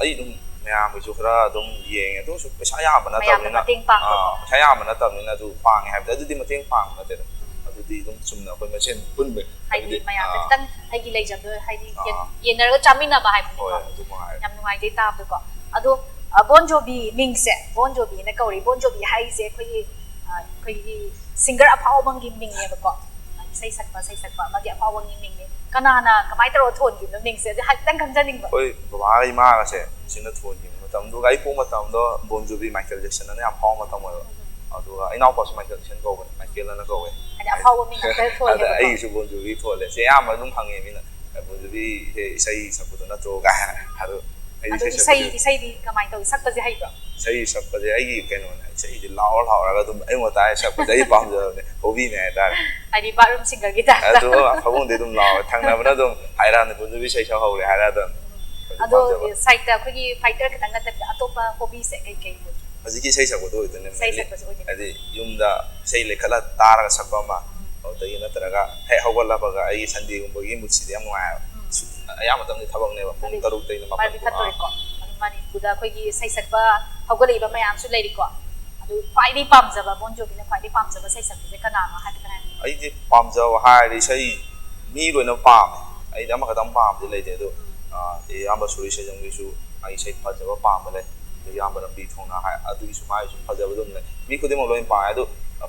ꯑꯩ ꯑꯗꯨꯝ ꯃꯌꯥꯝꯒꯤꯁꯨ ꯈꯔ ꯑꯗꯨꯝ ꯌꯦꯡꯉꯦ, ꯑꯗꯨ ꯑꯣꯏꯔꯁꯨ ꯄꯩꯁꯥ ꯌꯥꯝꯕ ꯃꯌꯥꯝꯅ ꯅꯠꯇꯕꯅꯤꯅ, ꯃꯇꯦꯡ ꯄꯥꯡꯕꯀꯣ꯫ ꯑꯥ, ꯄꯩꯁꯥ ꯌꯥꯝꯕ ꯅꯠꯇꯕꯅꯤꯅ ꯑꯗꯨ ꯄꯥꯡꯉꯦ ꯍꯥꯏꯕꯗꯤ ꯑꯗꯨꯗꯤ ꯃꯇꯦꯡ ꯄꯥꯡꯕ ꯅꯠꯇꯦꯗ꯫ ꯑꯗꯨꯗꯤ ꯑꯗꯨꯝ ꯆꯨꯝꯅ ꯑꯩꯈꯣꯏ ꯃꯁꯦꯟ ꯄꯨꯟꯕ, ꯍꯥꯏꯗꯤ ꯍꯥꯏꯕꯗꯤ ꯃꯌꯥꯝ ꯂꯩꯖꯕꯗꯣ, ꯍꯥꯏꯗꯤ ꯌꯦꯟ- ꯑꯥ꯫ ꯌꯦꯟꯅꯔꯒ ꯆꯥꯃꯤꯟꯅꯕ ꯍꯥꯏꯕꯅꯤꯀꯣ꯫ ꯍꯣꯏ, ꯑꯗꯨ ꯃꯉꯥꯏꯔꯦ꯫ ꯌꯥꯝ ꯅꯨꯡꯉꯥꯏꯖꯩ ꯇꯥꯕꯗꯀꯣ꯫ ꯑꯗꯣ ꯕꯣꯟ ꯖꯣꯕꯤ ꯃꯤꯡꯁꯦ ꯕꯣꯟ ꯖꯣꯕꯤꯅ ꯀꯧꯔꯤ꯫ ꯕꯣꯟ ꯖꯣꯕꯤ ꯍꯥꯏꯁꯦ ꯑꯩꯈꯣꯏꯒꯤ ꯑ, ꯑꯩꯈꯣꯏꯒꯤ ꯁꯤꯡꯒꯔ ꯑꯐꯥꯎꯕ ꯑꯃꯒꯤ ꯃꯤꯡꯅꯦꯕꯀꯣ꯫ ꯏꯁꯩ ꯁꯛꯄ ꯁꯩꯁꯛꯄ ꯑꯃꯒꯤ ꯑꯐꯥꯎꯕ ꯑꯃꯒꯤ ꯃꯤꯡꯅꯦ꯫ ꯀꯅꯥꯅ ꯀꯃꯥꯏꯅ ꯇꯧꯔꯒ ꯊꯣꯟꯈꯤꯕꯅꯣ ꯃꯤꯡꯁꯦ? ꯑꯗꯨ ꯍꯥꯏꯐꯦꯠꯇꯪ ꯈꯪꯖꯅꯤꯡꯕ꯫ ꯑꯩꯈꯣꯏ ꯕꯕꯥꯒ ꯏꯃꯥꯒꯁꯦ ꯁꯤꯅ ꯊꯣꯟꯈꯤꯕꯅꯦ꯫ ꯃꯇꯝꯗꯨꯒ ꯑꯩ ꯄꯣꯛꯄ ꯃꯇꯝꯗꯣ ꯕꯣꯟ ꯖꯣꯕꯤ, ꯃꯥꯏꯀꯦꯜ ꯖꯦꯛꯁꯟ ꯑꯅ ꯌꯥꯝ ꯐꯥꯎꯕ ꯃꯇꯝ ꯑꯣꯏꯕ꯫ ꯑꯗꯨꯒ ꯏꯅꯥꯎꯄꯥꯁꯨ ꯃꯥꯏꯀꯦꯜ ꯖꯦꯛꯁꯟ ꯀꯧꯕꯅꯦ, ꯃꯥꯏꯀꯦꯜ ꯑꯅ ꯀꯧꯋꯦ꯫ ꯍꯥꯏꯗꯤ ꯑꯐꯥꯎꯕ ꯃꯤꯡ ꯉꯥꯛꯇ ꯑꯗ ꯊꯣꯜꯂꯦꯕꯀꯣ꯫ ꯑꯩꯒꯤꯁꯨ ꯕꯣꯟ ꯖꯣꯕꯤ ꯊꯣꯜꯂꯦ꯫ ꯁꯤ ꯑꯌꯥꯝꯕ ꯑꯗꯨꯝ ꯍꯪꯉꯦ ꯃꯤꯅ, "ꯕꯣꯟ ꯖꯣꯕꯤꯁꯦ ꯏꯁꯩ ꯁꯛꯄꯗꯣ ꯅꯠꯇ꯭ꯔꯣ?" ꯀꯥꯏ꯫ ꯑꯗꯣ ꯑꯩꯗꯤ ꯑꯗꯣ ꯏꯁꯩ ꯏꯁꯩ ꯁꯛꯄꯁꯦ ꯏꯁꯩꯗꯤ ꯀꯃꯥꯏꯅ ꯇꯧꯏ? ꯁꯛꯄꯁꯦ ꯍꯩꯕ꯭ꯔꯣ? ꯏꯁꯩ ꯁꯛꯄꯁꯦ ꯑꯩꯒꯤ ꯀꯩꯅꯣꯅꯦ꯫ ꯏꯁꯩꯁꯦ ꯂꯥꯎꯔ ꯂꯥꯎꯔꯒ ꯑꯗꯨꯝ ꯑꯌꯨꯛ ꯉꯟꯇꯥ ꯁꯛꯄꯁꯦ ꯑꯩ ꯄꯥꯝꯖꯕꯅꯦ, ꯍꯣꯕꯤꯅꯦ ꯍꯥꯏꯇꯥꯔꯦ꯫ ꯍꯥꯏꯗꯤ ꯕꯥꯠꯔꯨꯝ ꯁꯤꯡꯒꯔꯒꯤ ꯇꯥꯏꯞꯇ꯫ ꯑꯗꯨ ꯐꯃꯨꯡꯗꯤ ꯑꯗꯨꯝ ꯂꯥꯎꯔꯦ, ꯊꯪꯅꯕꯅ ꯑꯗꯨꯝ ꯍꯥꯏꯔꯛꯑꯅꯤ, "ꯕꯣꯟ ꯖꯣꯕꯤ ꯏꯁꯩ ꯁꯛꯍꯧꯔꯦ" ꯍꯥꯏꯔ ꯑꯗꯨꯝ꯫ ꯑꯗꯨ ꯑꯗꯣ ꯄꯥꯝꯖꯕ꯫ ꯁꯥꯏꯠꯇ ꯑꯩꯈꯣꯏꯒꯤ ꯐꯥꯏꯇꯔ ꯈꯛꯇꯪ ꯅꯠꯇꯕꯤꯗ ꯑꯇꯣꯞꯄ ꯍꯣꯕꯤꯁꯦ ꯀꯩꯀꯩ ꯑꯣꯏꯒꯦ? ꯍꯧꯖꯤꯛꯀꯤ ꯏꯁꯩ ꯁꯛꯄꯗꯣ ꯑꯣꯏꯗꯣꯏꯅꯦ ꯏꯁꯩ mainly꯫ ꯁꯛꯄꯁꯦ ꯑꯣꯏꯗꯣꯏꯅꯦ꯫ ꯍꯥꯏꯗꯤ ꯌꯨꯝꯗ ꯏꯁꯩ ꯂꯩꯈꯠꯂ ꯇꯥꯔꯒ ꯁꯛꯄ ꯑꯃ, ꯑꯗꯨꯗꯒꯤ ꯅꯠꯇ꯭ꯔꯒ ꯍꯦꯛ ꯍꯧꯒꯠꯂꯛꯄꯒ ꯑꯩꯒꯤ ꯁꯟꯗꯦꯒꯨꯝꯕꯒꯤ ꯃꯨꯠꯁꯤꯗꯤ ꯌꯥꯝ ꯅꯨꯡꯉꯥꯏꯑꯕ꯫ ꯎꯝ꯫ ꯑꯌꯥꯝꯕ ꯃꯇꯝꯗ ꯊꯕꯛꯅꯦꯕ, ꯄꯨꯡ ꯑꯗꯩ ꯇꯔꯨꯛꯇꯩꯅ ꯃꯥꯄꯟ ꯃꯥꯏꯕꯤ ꯐꯥꯎ꯫ ꯐꯠꯇꯣꯔꯦꯀꯣ꯫ ꯑꯗꯨ ꯃꯅꯤꯄꯨꯔꯗ ꯑꯩꯈꯣꯏꯒꯤ ꯏꯁꯩ ꯁꯛꯄ ꯍꯧꯒꯠꯂꯛꯏꯕ ꯃꯌꯥꯝꯁꯨ ꯂꯩꯔꯤꯀꯣ꯫ ꯑꯗꯨ ꯈ꯭ꯋꯥꯏꯗꯒꯤ ꯄꯥꯝꯖꯕ, ꯕꯣꯟ ꯖꯣꯕꯤꯅ ꯈ꯭ꯋꯥꯏꯗꯒꯤ ꯄꯥꯝꯖꯕ ꯏꯁꯩ ꯁꯛꯄꯁꯦ ꯀꯅꯥꯅꯣ ꯍꯥꯏꯕꯗ ꯍꯥꯏꯔꯒ? ꯑꯩꯗꯤ ꯄꯥꯝꯖꯕ ꯍꯥꯏꯔꯗꯤ ꯏꯁꯩ ꯃꯤ ꯂꯣꯏꯅ ꯄꯥꯝꯃꯦ꯫ ꯑꯩꯗꯤ ꯑꯃꯈꯛꯇꯪ ꯄꯥꯝꯕꯗꯤ ꯂꯩꯇꯦ꯫ ꯑꯗꯣ, ꯑ, ꯑꯌꯥꯝꯕ ꯁꯣꯔꯤ ꯁꯦꯖꯝꯒꯤꯁꯨ ꯃꯥꯒꯤ ꯏꯁꯩ ꯐꯖꯕ ꯄꯥꯝꯕ ꯂꯩ꯫ ꯑꯗꯩ ꯏꯌꯥꯝꯕ ꯂꯝꯕꯤ ꯊꯣꯡꯅ ꯍꯥꯏ, ꯑꯗꯨꯒꯤꯁꯨ ꯃꯥꯒꯤꯁꯨ ꯐꯖꯕ ꯑꯗꯨꯝ ꯂꯩ꯫ ꯃꯤ ꯈꯨꯗꯤꯡꯃꯛ ꯂꯣꯏꯅ ꯄꯥꯝꯃꯦ꯫ ꯑꯗꯨ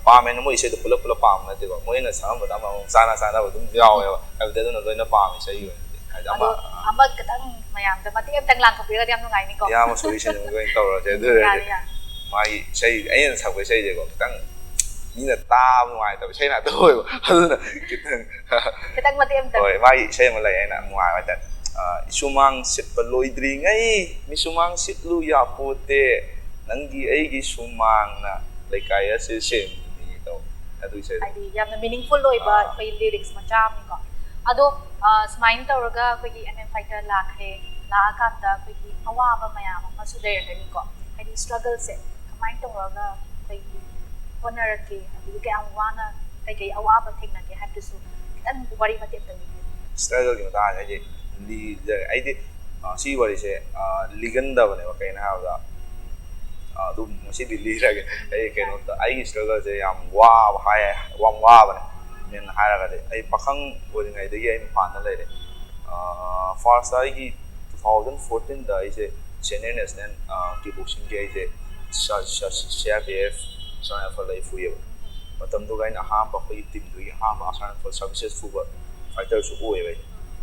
ꯄꯥꯝꯃꯦꯅ ꯃꯣꯏ ꯏꯁꯩꯗꯣ ꯄꯨꯂꯞ ꯄꯨꯂꯞ ꯄꯥꯝꯕ ꯅꯠꯇꯦꯀꯣ꯫ ꯃꯣꯏꯅ ꯁꯛꯑꯝꯕꯗ ꯑꯃꯃꯝ ꯆꯥꯅ ꯆꯥꯅꯕ ꯑꯗꯨꯝ ꯌꯥꯎꯋꯦꯕ꯫ ꯍꯥꯏꯕꯗꯤ ꯑꯗꯨꯅ ꯂꯣꯏꯅ ꯄꯥꯝꯃꯦ ꯏꯁꯩꯒꯤ ꯑꯣꯏꯅꯗꯤ꯫ ꯍꯥꯏꯗꯤ ꯑꯗꯣ ꯑꯃ, ꯑꯃ ꯈꯤꯇꯪ ꯃꯌꯥꯝꯗ ꯃꯇꯦꯛ ꯑꯃꯇꯪ ꯂꯥꯟꯊꯣꯛꯄꯤꯔꯒꯗꯤ ꯌꯥꯝ ꯅꯨꯡꯉꯥꯏꯅꯤꯀꯣ꯫ ꯏꯌꯥꯝꯕ ꯁꯣꯔꯤ ꯁꯦꯖꯝꯒꯤ ꯑꯣꯏꯅ ꯇꯧꯔꯁꯦ꯫ ꯑꯗꯨ ꯌꯥꯔꯦ, ꯑꯣꯏꯔꯗꯤ ꯌꯥꯔꯦ꯫ ꯃꯥꯒꯤ ꯏꯁꯩ, ꯑꯩꯅ ꯁꯛꯄ ꯏꯁꯩꯁꯦꯀꯣ, ꯈꯤꯇꯪ ꯃꯤꯅ ꯇꯥꯕ ꯅꯨꯡꯉꯥꯏꯇꯕ ꯏꯁꯩ ꯉꯥꯛꯇ ꯑꯣꯏꯕ꯫ ꯑꯗꯨꯅ ꯈꯤꯇꯪ ꯈꯤꯇꯪ ꯃꯇꯦꯛ ꯑꯃꯇꯪ꯫ ꯍꯣꯏ, ꯃꯥꯒꯤ ꯏꯁꯩ ꯑꯃ ꯂꯩ ꯑꯩꯅ ꯅꯨꯡꯉꯥꯏꯕ ꯍꯥꯏꯇꯥꯔꯦ꯫ ꯑ, "ꯏꯁꯨꯃꯥꯡ ꯁꯤꯠꯄ ꯂꯣꯏꯗ꯭ꯔꯤꯉꯩ, ꯃꯤꯁꯨꯃꯥꯡ ꯁꯤꯠꯂꯨ ꯌꯥꯄꯣꯠꯇꯦ, ꯅꯪꯒꯤ ꯑꯩꯒꯤ ꯁꯨꯃꯥꯡꯅ ꯂꯩꯀꯥꯏ ꯑꯁꯤ ꯁꯦꯝꯕꯅꯤ" ꯇꯧ꯫ ꯑꯗꯨ ꯏꯁꯩꯗꯣ꯫ ꯍꯥꯏꯗꯤ ꯌꯥꯝꯅ ꯃꯤꯅꯤꯡꯐꯨꯜ ꯑꯣꯏꯕ ꯑꯥ꯫ ꯑꯩꯈꯣꯏ ꯂꯤꯔꯤꯛꯁ ꯃꯆꯥ ꯑꯃꯅꯤꯀꯣ꯫ ꯑꯗꯣ ꯑ, ꯁꯨꯃꯥꯏꯅ ꯇꯧꯔꯒ ꯑꯩꯈꯣꯏꯒꯤ ꯑꯦꯝ ꯑꯦꯝ ꯐꯥꯏꯇꯔ ꯂꯥꯛꯈ꯭ꯔꯦ, ꯂꯥꯛꯑꯀꯥꯟꯗ ꯑꯩꯈꯣꯏꯒꯤ ꯑꯋꯥꯕ ꯃꯌꯥꯝ ꯑꯃꯁꯨ ꯂꯩꯔꯝꯒꯅꯤꯀꯣ꯫ ꯍꯥꯏꯗꯤ ꯁ꯭ꯇ꯭ꯔꯒꯜꯁꯦ ꯀꯃꯥꯏꯅ ꯇꯧꯔꯒ ꯑꯩꯈꯣꯏꯒꯤ ꯍꯣꯠꯅꯔꯛꯀꯦ, ꯑꯗꯒꯤ ꯀꯌꯥꯝ ꯋꯥꯅ ꯀꯩꯀꯩ ꯑꯋꯥꯕ ꯊꯦꯡꯅꯒꯦ ꯍꯥꯏꯕꯗꯨꯁꯨ ꯈꯤꯇꯪ ꯋꯥꯔꯤ ꯃꯇꯦꯛ ꯑꯝꯇꯪ ꯂꯤꯕꯤꯌꯨ꯫ ꯁ꯭ꯇ꯭ꯔꯒꯜꯒꯤ ꯃꯇꯥꯡꯁꯦ ꯑꯩꯗꯤ ꯂꯤꯖꯔꯦ꯫ ꯑꯩꯗꯤ, ꯑ, ꯁꯤ ꯋꯥꯔꯤꯁꯦ, ꯑ, ꯂꯤꯒꯟꯗꯕꯅꯦꯕ꯫ ꯀꯩꯅꯣ ꯍꯥꯏꯕꯗ, ꯑ, ꯑꯗꯨꯝ ꯉꯁꯤꯗꯤ ꯂꯤꯔꯒꯦ꯫ ꯑꯩ ꯀꯩꯅꯣꯝꯇ, ꯑꯩꯒꯤ ꯁ꯭ꯇ꯭ꯔꯒꯜꯁꯦ ꯌꯥꯝ ꯋꯥꯕ ꯍꯥꯏ, ꯌꯥꯝ ꯋꯥꯕꯅꯦ꯫ ꯍꯥꯏꯔꯒꯗꯤ ꯑꯩ ꯄꯥꯈꯪ ꯑꯣꯏꯔꯤꯉꯩꯗꯒꯤ ꯑꯩ ꯃꯄꯥꯟꯗ ꯂꯩꯔꯦ꯫ ꯐꯥꯔꯁꯇ ꯑꯩꯒꯤ two thousand fourteenꯗ ꯑꯩꯁꯦ ꯁꯦꯅꯤꯌꯔ ꯅꯦꯁꯅꯦꯜ ꯀꯤꯛ ꯕꯣꯛꯁꯤꯡꯒꯤ ꯑꯩꯁꯦ C R P F Assam ꯔꯥꯏꯐꯜꯗ ꯑꯩ ꯐꯨꯏꯌꯦꯕ꯫ ꯃꯇꯝꯗꯨꯒ ꯑꯩꯅ ꯑꯍꯥꯟꯕ ꯑꯩꯈꯣꯏꯒꯤ ꯇꯤꯝꯗꯨꯒꯤ ꯑꯍꯥꯟꯕ ꯑꯁꯥꯝ ꯔꯥꯏꯐꯜ ꯁꯥꯔꯚꯤꯁꯦꯁ ꯐꯨꯕ ꯐꯥꯏꯇꯔꯁꯨ ꯑꯣꯏꯌꯦꯕ꯫ ꯑꯩ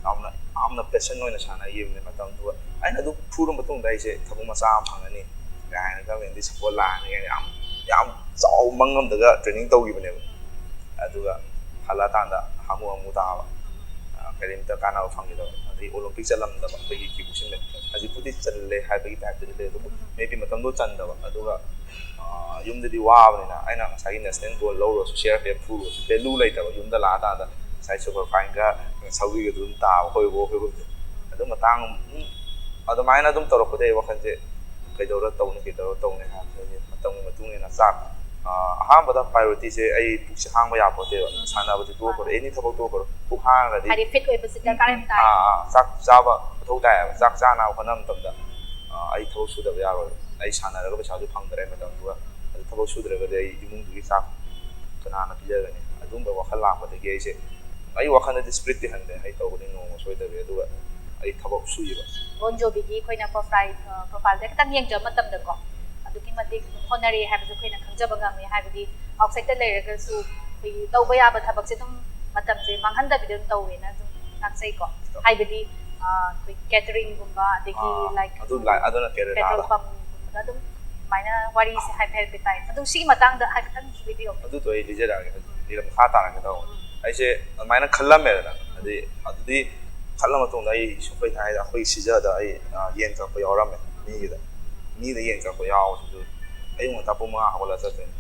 ꯌꯥꯝꯅ ꯌꯥꯝꯅ ꯄꯦꯁꯟ ꯑꯣꯏꯅ ꯁꯥꯟꯅꯈꯤꯕꯅꯦ ꯃꯇꯝꯗꯨꯒ꯫ ꯑꯩꯅ ꯑꯗꯨ ꯐꯨꯔ ꯃꯇꯨꯡꯗ ꯑꯩꯁꯦ ꯊꯕꯛ ꯃꯆꯥ ꯑꯃ ꯐꯪꯉꯅꯤ ꯀꯥꯏꯅ ꯒꯚꯔꯟꯃꯦꯟꯗꯒꯤ ꯁꯄꯣꯔꯠ ꯂꯥꯛꯑꯅꯤ ꯀꯥꯏꯅ ꯌꯥꯝ ꯌꯥꯝ ꯆꯥꯎꯕ ꯃꯪ ꯉꯝꯗꯒ ꯇ꯭ꯔꯦꯅꯤꯡ ꯇꯧꯈꯤꯕꯅꯦꯕ꯫ ꯑꯗꯨꯒ ꯍꯜꯂꯛꯑꯀꯥꯟꯗ ꯍꯥꯃꯨ ꯍꯥꯃꯨ ꯇꯥꯕ, ꯀꯔꯤꯝꯇ ꯀꯥꯟꯅꯕ ꯐꯪꯈꯤꯗꯕ꯫ ꯑꯗꯩ ꯑꯣꯂꯤꯝꯄꯤꯛ ꯆꯠꯂꯝꯗꯕ ꯑꯩꯈꯣꯏꯒꯤ ꯀꯤꯛ ꯕꯣꯛꯁꯤꯡꯗ꯫ ꯍꯧꯖꯤꯛꯄꯨꯗꯤ ꯆꯜꯂꯦ ꯍꯥꯏꯕꯒꯤ ꯇꯥꯏꯞꯇꯗꯤ ꯂꯩ, ꯑꯗꯨꯕꯨ ꯃꯦꯕꯤ ꯃꯇꯝꯗꯣ ꯆꯟꯗꯕ꯫ ꯑꯗꯨꯒ ꯌꯨꯝꯗꯗꯤ ꯋꯥꯕꯅꯤꯅ ꯑꯩꯅ ꯉꯁꯥꯏꯒꯤ ꯅꯦꯁꯅꯦꯜ ꯒꯣꯜ ꯂꯧꯔꯨꯔꯁꯨ, ꯁꯤ ꯑꯥꯔ ꯄꯤ ꯑꯦꯐ ꯐꯨꯔꯨꯔꯁꯨ, ꯚꯦꯂꯨ ꯂꯩꯇꯕ꯫ ꯌꯨꯝꯗ ꯂꯥꯛꯑꯀꯥꯟꯗ ꯉꯁꯥꯏ ꯁꯨꯄꯔ ꯐꯥꯏꯟꯒ ꯁꯧꯒ꯭ꯔꯤꯒ ꯑꯗꯨꯝ ꯇꯥꯕ, ꯑꯩꯈꯣꯏ ꯕꯣꯛ ꯑꯩꯈꯣꯏ ꯕꯣꯛꯁꯦ꯫ ꯑꯗꯨ ꯃꯇꯥꯡ ꯑꯗꯨꯃꯥꯏꯅ ꯑꯗꯨꯝ ꯇꯧꯔꯛꯄꯗꯒꯤ ꯋꯥꯈꯜꯁꯦ ꯀꯩꯗꯧꯔ ꯇꯧꯅꯤ, ꯀꯩꯗꯧꯔ ꯇꯧꯅꯤ ꯍꯥꯏꯕꯁꯦ ꯃꯇꯝꯒꯤ ꯃꯇꯨꯡ ꯏꯟꯅ ꯆꯥꯛ ꯑꯍꯥꯟꯕꯗ ꯄ꯭ꯔꯥꯏꯌꯣꯔꯤꯇꯤꯁꯦ ꯑꯩ ꯄꯨꯛꯁꯦ ꯍꯥꯡꯕ ꯌꯥꯄꯣꯠꯇꯦꯕ꯫ ꯁꯥꯟꯅꯕꯁꯦ ꯇꯣꯛꯈ꯭ꯔꯣ, ꯑꯦꯅꯤ ꯊꯕꯛ ꯇꯣꯛꯈ꯭ꯔꯣ, ꯄꯨꯛ ꯍꯥꯡꯉꯒꯗꯤ ꯍꯥꯏꯗꯤ ꯐꯤꯠ ꯑꯣꯏꯕꯁꯤ ꯗꯔꯀꯥꯔ ꯌꯥꯝ ꯇꯥꯏ꯫ ꯑꯥ ꯑꯥ ꯆꯥꯛ ꯆꯥꯕ ꯃꯊꯧ ꯇꯥꯏꯌꯦꯕ꯫ ꯆꯥꯛ ꯆꯥꯅꯕ ꯍꯣꯠꯅꯕ ꯃꯇꯝꯗ ꯑꯩ ꯊꯕꯛ ꯁꯨꯗꯕ ꯌꯥꯔꯣꯏ꯫ ꯑꯩ ꯁꯥꯟꯅꯔꯒ ꯄꯩꯁꯥꯁꯨ ꯐꯪꯗ꯭ꯔꯦ ꯃꯇꯝꯗꯨꯒ꯫ ꯑꯗꯨ ꯊꯕꯛ ꯁꯨꯗ꯭ꯔꯒꯗꯤ ꯑꯩ ꯏꯃꯨꯡꯗꯨꯒꯤ ꯆꯥꯛ ꯀꯅꯥꯅ ꯄꯤꯖꯒꯅꯤ? ꯑꯗꯨꯝꯕ ꯋꯥꯈꯜ ꯂꯥꯛꯄꯗꯒꯤ ꯑꯩꯁꯦ ꯑꯩ ꯋꯥꯈꯜꯗꯗꯤ ꯁ꯭ꯄꯤꯔꯤꯠꯇꯤ ꯍꯟꯗꯦ꯫ ꯑꯩ ꯇꯧꯒꯅꯤ ꯅꯣꯡꯃ ꯁꯣꯏꯗꯕꯤ꯫ ꯑꯗꯨꯒ ꯑꯩ ꯊꯕꯛ ꯁꯨꯏꯌꯦꯕ꯫ ꯕꯣꯟ ꯖꯣꯕꯤꯒꯤ ꯑꯩꯈꯣꯏꯅ ꯄ꯭ꯔꯣꯐꯥꯏꯜ ꯄ꯭ꯔꯣꯐꯥꯏꯜꯗ ꯈꯤꯇꯪ ꯌꯦꯡꯖꯕ ꯃꯇꯝꯗꯀꯣ, ꯑꯗꯨꯛꯀꯤ ꯃꯇꯤꯛ ꯑꯗꯨꯝ ꯍꯣꯠꯅꯔꯤ ꯍꯥꯏꯕꯁꯨ ꯑꯩꯈꯣꯏꯅ ꯈꯪꯖꯕ ꯉꯝꯃꯤ꯫ ꯍꯥꯏꯕꯗꯤ ꯑꯥꯎꯠꯁꯥꯏꯗꯠꯇ ꯂꯩꯔꯒꯁꯨ ꯑꯩꯈꯣꯏꯒꯤ ꯇꯧꯕ ꯌꯥꯕ ꯊꯕꯛꯁꯦ ꯑꯗꯨꯝ ꯃꯇꯝꯁꯦ ꯃꯥꯡꯍꯟꯗꯕꯤꯗ ꯑꯗꯨꯝ ꯇꯧꯋꯦꯅ ꯑꯗꯨꯝ ꯇꯥꯛꯆꯩꯀꯣ꯫ ꯍꯥꯏꯕꯗꯤ ꯑꯩꯈꯣꯏ ꯀꯦꯇꯔꯤꯡꯒꯨꯝꯕ, ꯑꯗꯒꯤ ꯂꯥꯏꯛ ꯑꯗꯨ ꯑꯗꯨꯅ ꯄꯦꯇ꯭ꯔꯣꯜ ꯄꯝꯒꯨꯝꯕꯗ ꯑꯗꯨꯝ ꯑꯗꯨꯃꯥꯏꯅ ꯋꯥꯔꯤꯁꯦ ꯍꯥꯏꯐꯦꯠ ꯍꯥꯏꯐꯦꯠ ꯇꯥꯏ꯫ ꯑꯗꯨ ꯁꯤꯒꯤ ꯃꯇꯥꯡꯗ ꯍꯥꯏꯐꯦꯠꯇꯪ ꯂꯤꯕꯤꯌꯣ꯫ ꯑꯗꯨꯗꯣ ꯑꯩ ꯂꯤꯖꯔꯛꯑꯒꯦ꯫ ꯍꯧꯖꯤꯛ ꯂꯤꯔ ꯃꯈꯥ ꯇꯥꯔꯛꯀꯦ ꯇꯧꯕ꯫ ꯑꯩꯁꯦ ꯑꯗꯨꯃꯥꯏꯅ ꯈꯜꯂꯝꯃꯦꯗꯅ꯫ ꯑꯗꯩ ꯑꯗꯨꯗꯤ ꯈꯜꯂ ꯃꯇꯨꯡꯗ ꯑꯩ ꯁꯨꯝ ꯀꯩ ꯍꯥꯏꯗꯤ ꯑꯩꯈꯣꯏ ꯁꯤꯖꯗ ꯑꯩ ꯌꯦꯟ ꯀꯛꯄ ꯌꯥꯎꯔꯝꯃꯦ ꯃꯤꯒꯤꯗ꯫ ꯃꯤꯗ ꯌꯦꯟ ꯀꯛꯄ ꯌꯥꯎꯕꯁꯤꯁꯨ ꯑꯌꯨꯛ ꯉꯟꯇꯥ ꯄꯨꯡ ꯃꯉꯥ ꯍꯧꯒꯠꯂꯒ ꯆꯠꯇꯣꯏꯅꯦ꯫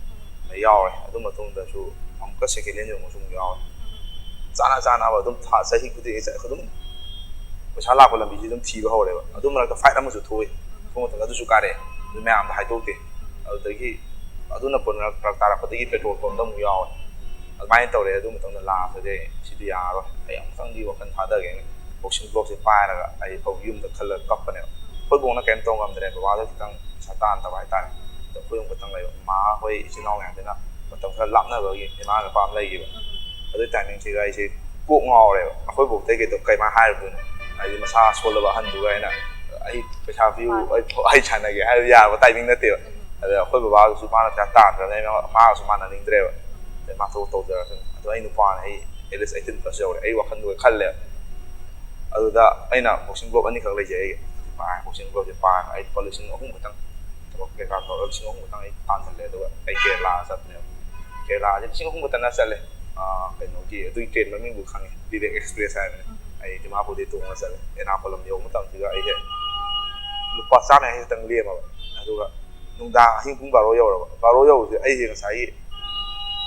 ꯑꯗ ꯌꯥꯎꯔꯦ꯫ ꯑꯗꯨ ꯃꯇꯨꯡꯗꯁꯨ ꯑꯃꯨꯛꯀ ꯁꯦꯀꯦꯟ ꯍꯦꯟ ꯌꯣꯟꯕꯁꯨ ꯑꯃꯨꯛ ꯌꯥꯎꯔꯦ꯫ ꯆꯥꯅ ꯆꯥꯅꯕ ꯑꯗꯨꯝ ꯊꯥ ꯆꯍꯤ ꯈꯨꯗꯤꯡꯒꯤ ꯑꯗꯨꯝ ꯄꯩꯁꯥ ꯂꯥꯛꯄ ꯂꯝꯕꯤꯁꯤ ꯑꯗꯨꯝ ꯊꯤꯕ ꯍꯧꯔꯦꯕ꯫ ꯑꯗꯨ ꯃꯔꯛꯇ ꯐꯥꯏꯠ ꯑꯃꯁꯨ ꯊꯣꯛꯏ꯫ ꯊꯣꯛꯄ ꯃꯇꯝꯗ ꯑꯗꯨꯁꯨ ꯀꯥꯔꯛꯑꯦ꯫ ꯑꯗꯨ ꯃꯌꯥꯝꯗ ꯍꯥꯏꯗꯣꯛꯇꯦ꯫ ꯑꯗꯨꯗꯒꯤ ꯑꯗꯨꯅ ꯀꯣꯟꯅ ꯐꯔꯛ ꯇꯥꯔꯛꯄꯗꯒꯤ ꯄꯦꯇ꯭ꯔꯣꯜ ꯄꯝꯗ ꯑꯃꯨꯛ ꯌꯥꯎꯔꯦ꯫ ꯑꯗꯨꯃꯥꯏꯅ ꯇꯧꯔꯦ꯫ ꯑꯗꯨ ꯃꯇꯝꯗ ꯂꯥꯁꯇꯗꯤ ꯑꯩ ꯁꯤꯗꯤ ꯌꯥꯔꯔꯣꯏ, ꯑꯩ ꯑꯃꯨꯛꯇꯪꯗꯤ ꯋꯥꯈꯜ ꯊꯥꯗꯒꯦꯅ ꯕꯣꯛꯁꯤꯡ ꯒ꯭ꯂꯣꯞꯁꯦ ꯄꯥꯏꯔꯒ ꯑꯩ ꯐꯧ ꯌꯨꯝꯗ ꯈꯜꯂꯒ ꯀꯞꯄꯅꯦꯕ꯫ ꯑꯩꯈꯣꯏ ꯕꯣꯛꯅ ꯀꯩꯝ ꯇꯧ ꯉꯝꯗ꯭ꯔꯦ, ꯕꯕꯥꯗꯣ ꯈꯤꯇꯪ ꯄꯩꯁꯥ ꯇꯥꯟꯗꯕ ꯍꯥꯏꯇꯥꯔꯦ꯫ ꯑꯗꯣ ꯑꯩꯈꯣꯏ ꯑꯍꯨꯝ ꯈꯛꯇꯪ ꯂꯩꯕ꯫ ꯃꯃꯥ ꯍꯣꯏ ꯏꯆꯤꯜ ꯏꯅꯥꯎ ꯃꯌꯥꯝꯁꯤꯅ ꯃꯇꯝ ꯈꯔ ꯂꯥꯞꯅꯕꯒꯤ ꯏꯃꯥ ꯅꯨꯄꯥ ꯑꯃ ꯂꯩꯈꯤꯕ꯫ ꯑꯗꯨꯏ ꯇꯥꯏꯃꯤꯡꯁꯤꯒ ꯑꯩꯁꯦ ꯀꯣꯛ ꯉꯥꯎꯔꯦꯕ꯫ ꯑꯩꯈꯣꯏ ꯕꯣꯛꯇꯩ ꯀꯩꯗꯧ ꯀꯩꯃꯥꯏꯅ ꯍꯥꯏꯔꯨꯗꯣꯏꯅꯣ? ꯍꯥꯏꯗꯤ ꯃꯁꯥ ꯁꯣꯜꯂꯕ ꯑꯍꯟꯗꯨꯒ ꯑꯩꯅ "ꯑꯩ ꯄꯩꯁꯥ ꯄꯤꯌꯨ, ꯑꯩ ꯑꯩ ꯁꯥꯟꯅꯒꯦ" ꯍꯥꯏꯕ ꯌꯥꯕ ꯇꯥꯏꯃꯤꯡ ꯅꯠꯇꯦꯕ꯫ ꯑꯗ ꯑꯩꯈꯣꯏ ꯕꯕꯥꯒꯁꯨ ꯃꯥꯅ ꯄꯩꯁꯥ ꯇꯥꯟꯗ꯭ꯔꯕꯅꯤꯅ ꯃꯥꯒꯁꯨ ꯃꯥꯟꯅꯅꯤꯡꯗ꯭ꯔꯦꯕ꯫ ꯑꯗꯩ ꯃꯥ ꯊꯕꯛ ꯇꯧꯖꯔꯁꯅꯨ꯫ ꯑꯗꯣ ꯑꯩ ꯅꯨꯄꯥꯅ ꯑꯩ at least eighteen plus ꯌꯧꯔꯦ, ꯑꯩ ꯋꯥꯈꯜꯗꯨꯒ ꯈꯜꯂꯦꯕ꯫ ꯑꯗꯨꯗ ꯑꯩꯅ boxing glove ꯑꯅꯤꯈꯛ ꯂꯩꯖꯩ ꯑꯩꯒꯤ꯫ ꯄꯥꯏ boxing gloveꯁꯦ ꯄꯥꯏꯔꯒ ꯑꯩ ꯂꯨꯄꯥ ꯂꯤꯁꯤꯡ ꯑꯍꯨꯝ ꯈꯛꯇꯪ ꯊꯕꯛ ꯀꯩꯀꯥ ꯇꯧꯔꯒ ꯂꯤꯁꯤꯡ ꯑꯍꯨꯝ ꯈꯛꯇꯪ ꯑꯩ ꯇꯥꯟꯁꯤꯜꯂꯦ꯫ ꯑꯗꯨꯒ ꯑꯩ ꯀꯦꯔꯂꯥ ꯆꯠꯄꯅꯦꯕ꯫ ꯀꯦꯔꯂꯥꯁꯦ ꯂꯤꯁꯤꯡ ꯑꯍꯨꯝ ꯈꯛꯇꯅ ꯆꯠꯂꯦ꯫ ꯑꯥ, ꯀꯩꯅꯣꯒꯤ ꯑꯗꯨꯒꯤ train ꯃꯃꯤꯡꯗꯨ ꯈꯪꯉꯦ, Vivek Express ꯍꯥꯏꯕꯅꯦ꯫ ꯑꯩ ꯗꯤꯃꯥꯄꯨꯔꯗꯒꯤ ꯇꯣꯡꯉꯒ ꯆꯠꯂꯦ꯫ ꯑꯦꯔꯅꯥꯀꯨꯂꯝ ꯌꯧꯕ ꯃꯇꯝꯁꯤꯗ ꯑꯩꯁꯦ ꯂꯨꯄꯥ ꯆꯥꯝꯃ ꯌꯥꯡꯈꯩ ꯈꯛꯇꯪ ꯂꯦꯝꯃꯕ꯫ ꯑꯗꯨꯒ ꯅꯨꯡꯗꯥꯡ ꯑꯍꯤꯡ ꯄꯨꯡ ꯕꯥꯔꯣ ꯌꯧꯔꯕ꯫ ꯕꯥꯔꯣ ꯌꯧꯕꯁꯦ ꯑꯩꯁꯦ ꯉꯁꯥꯏꯒꯤ,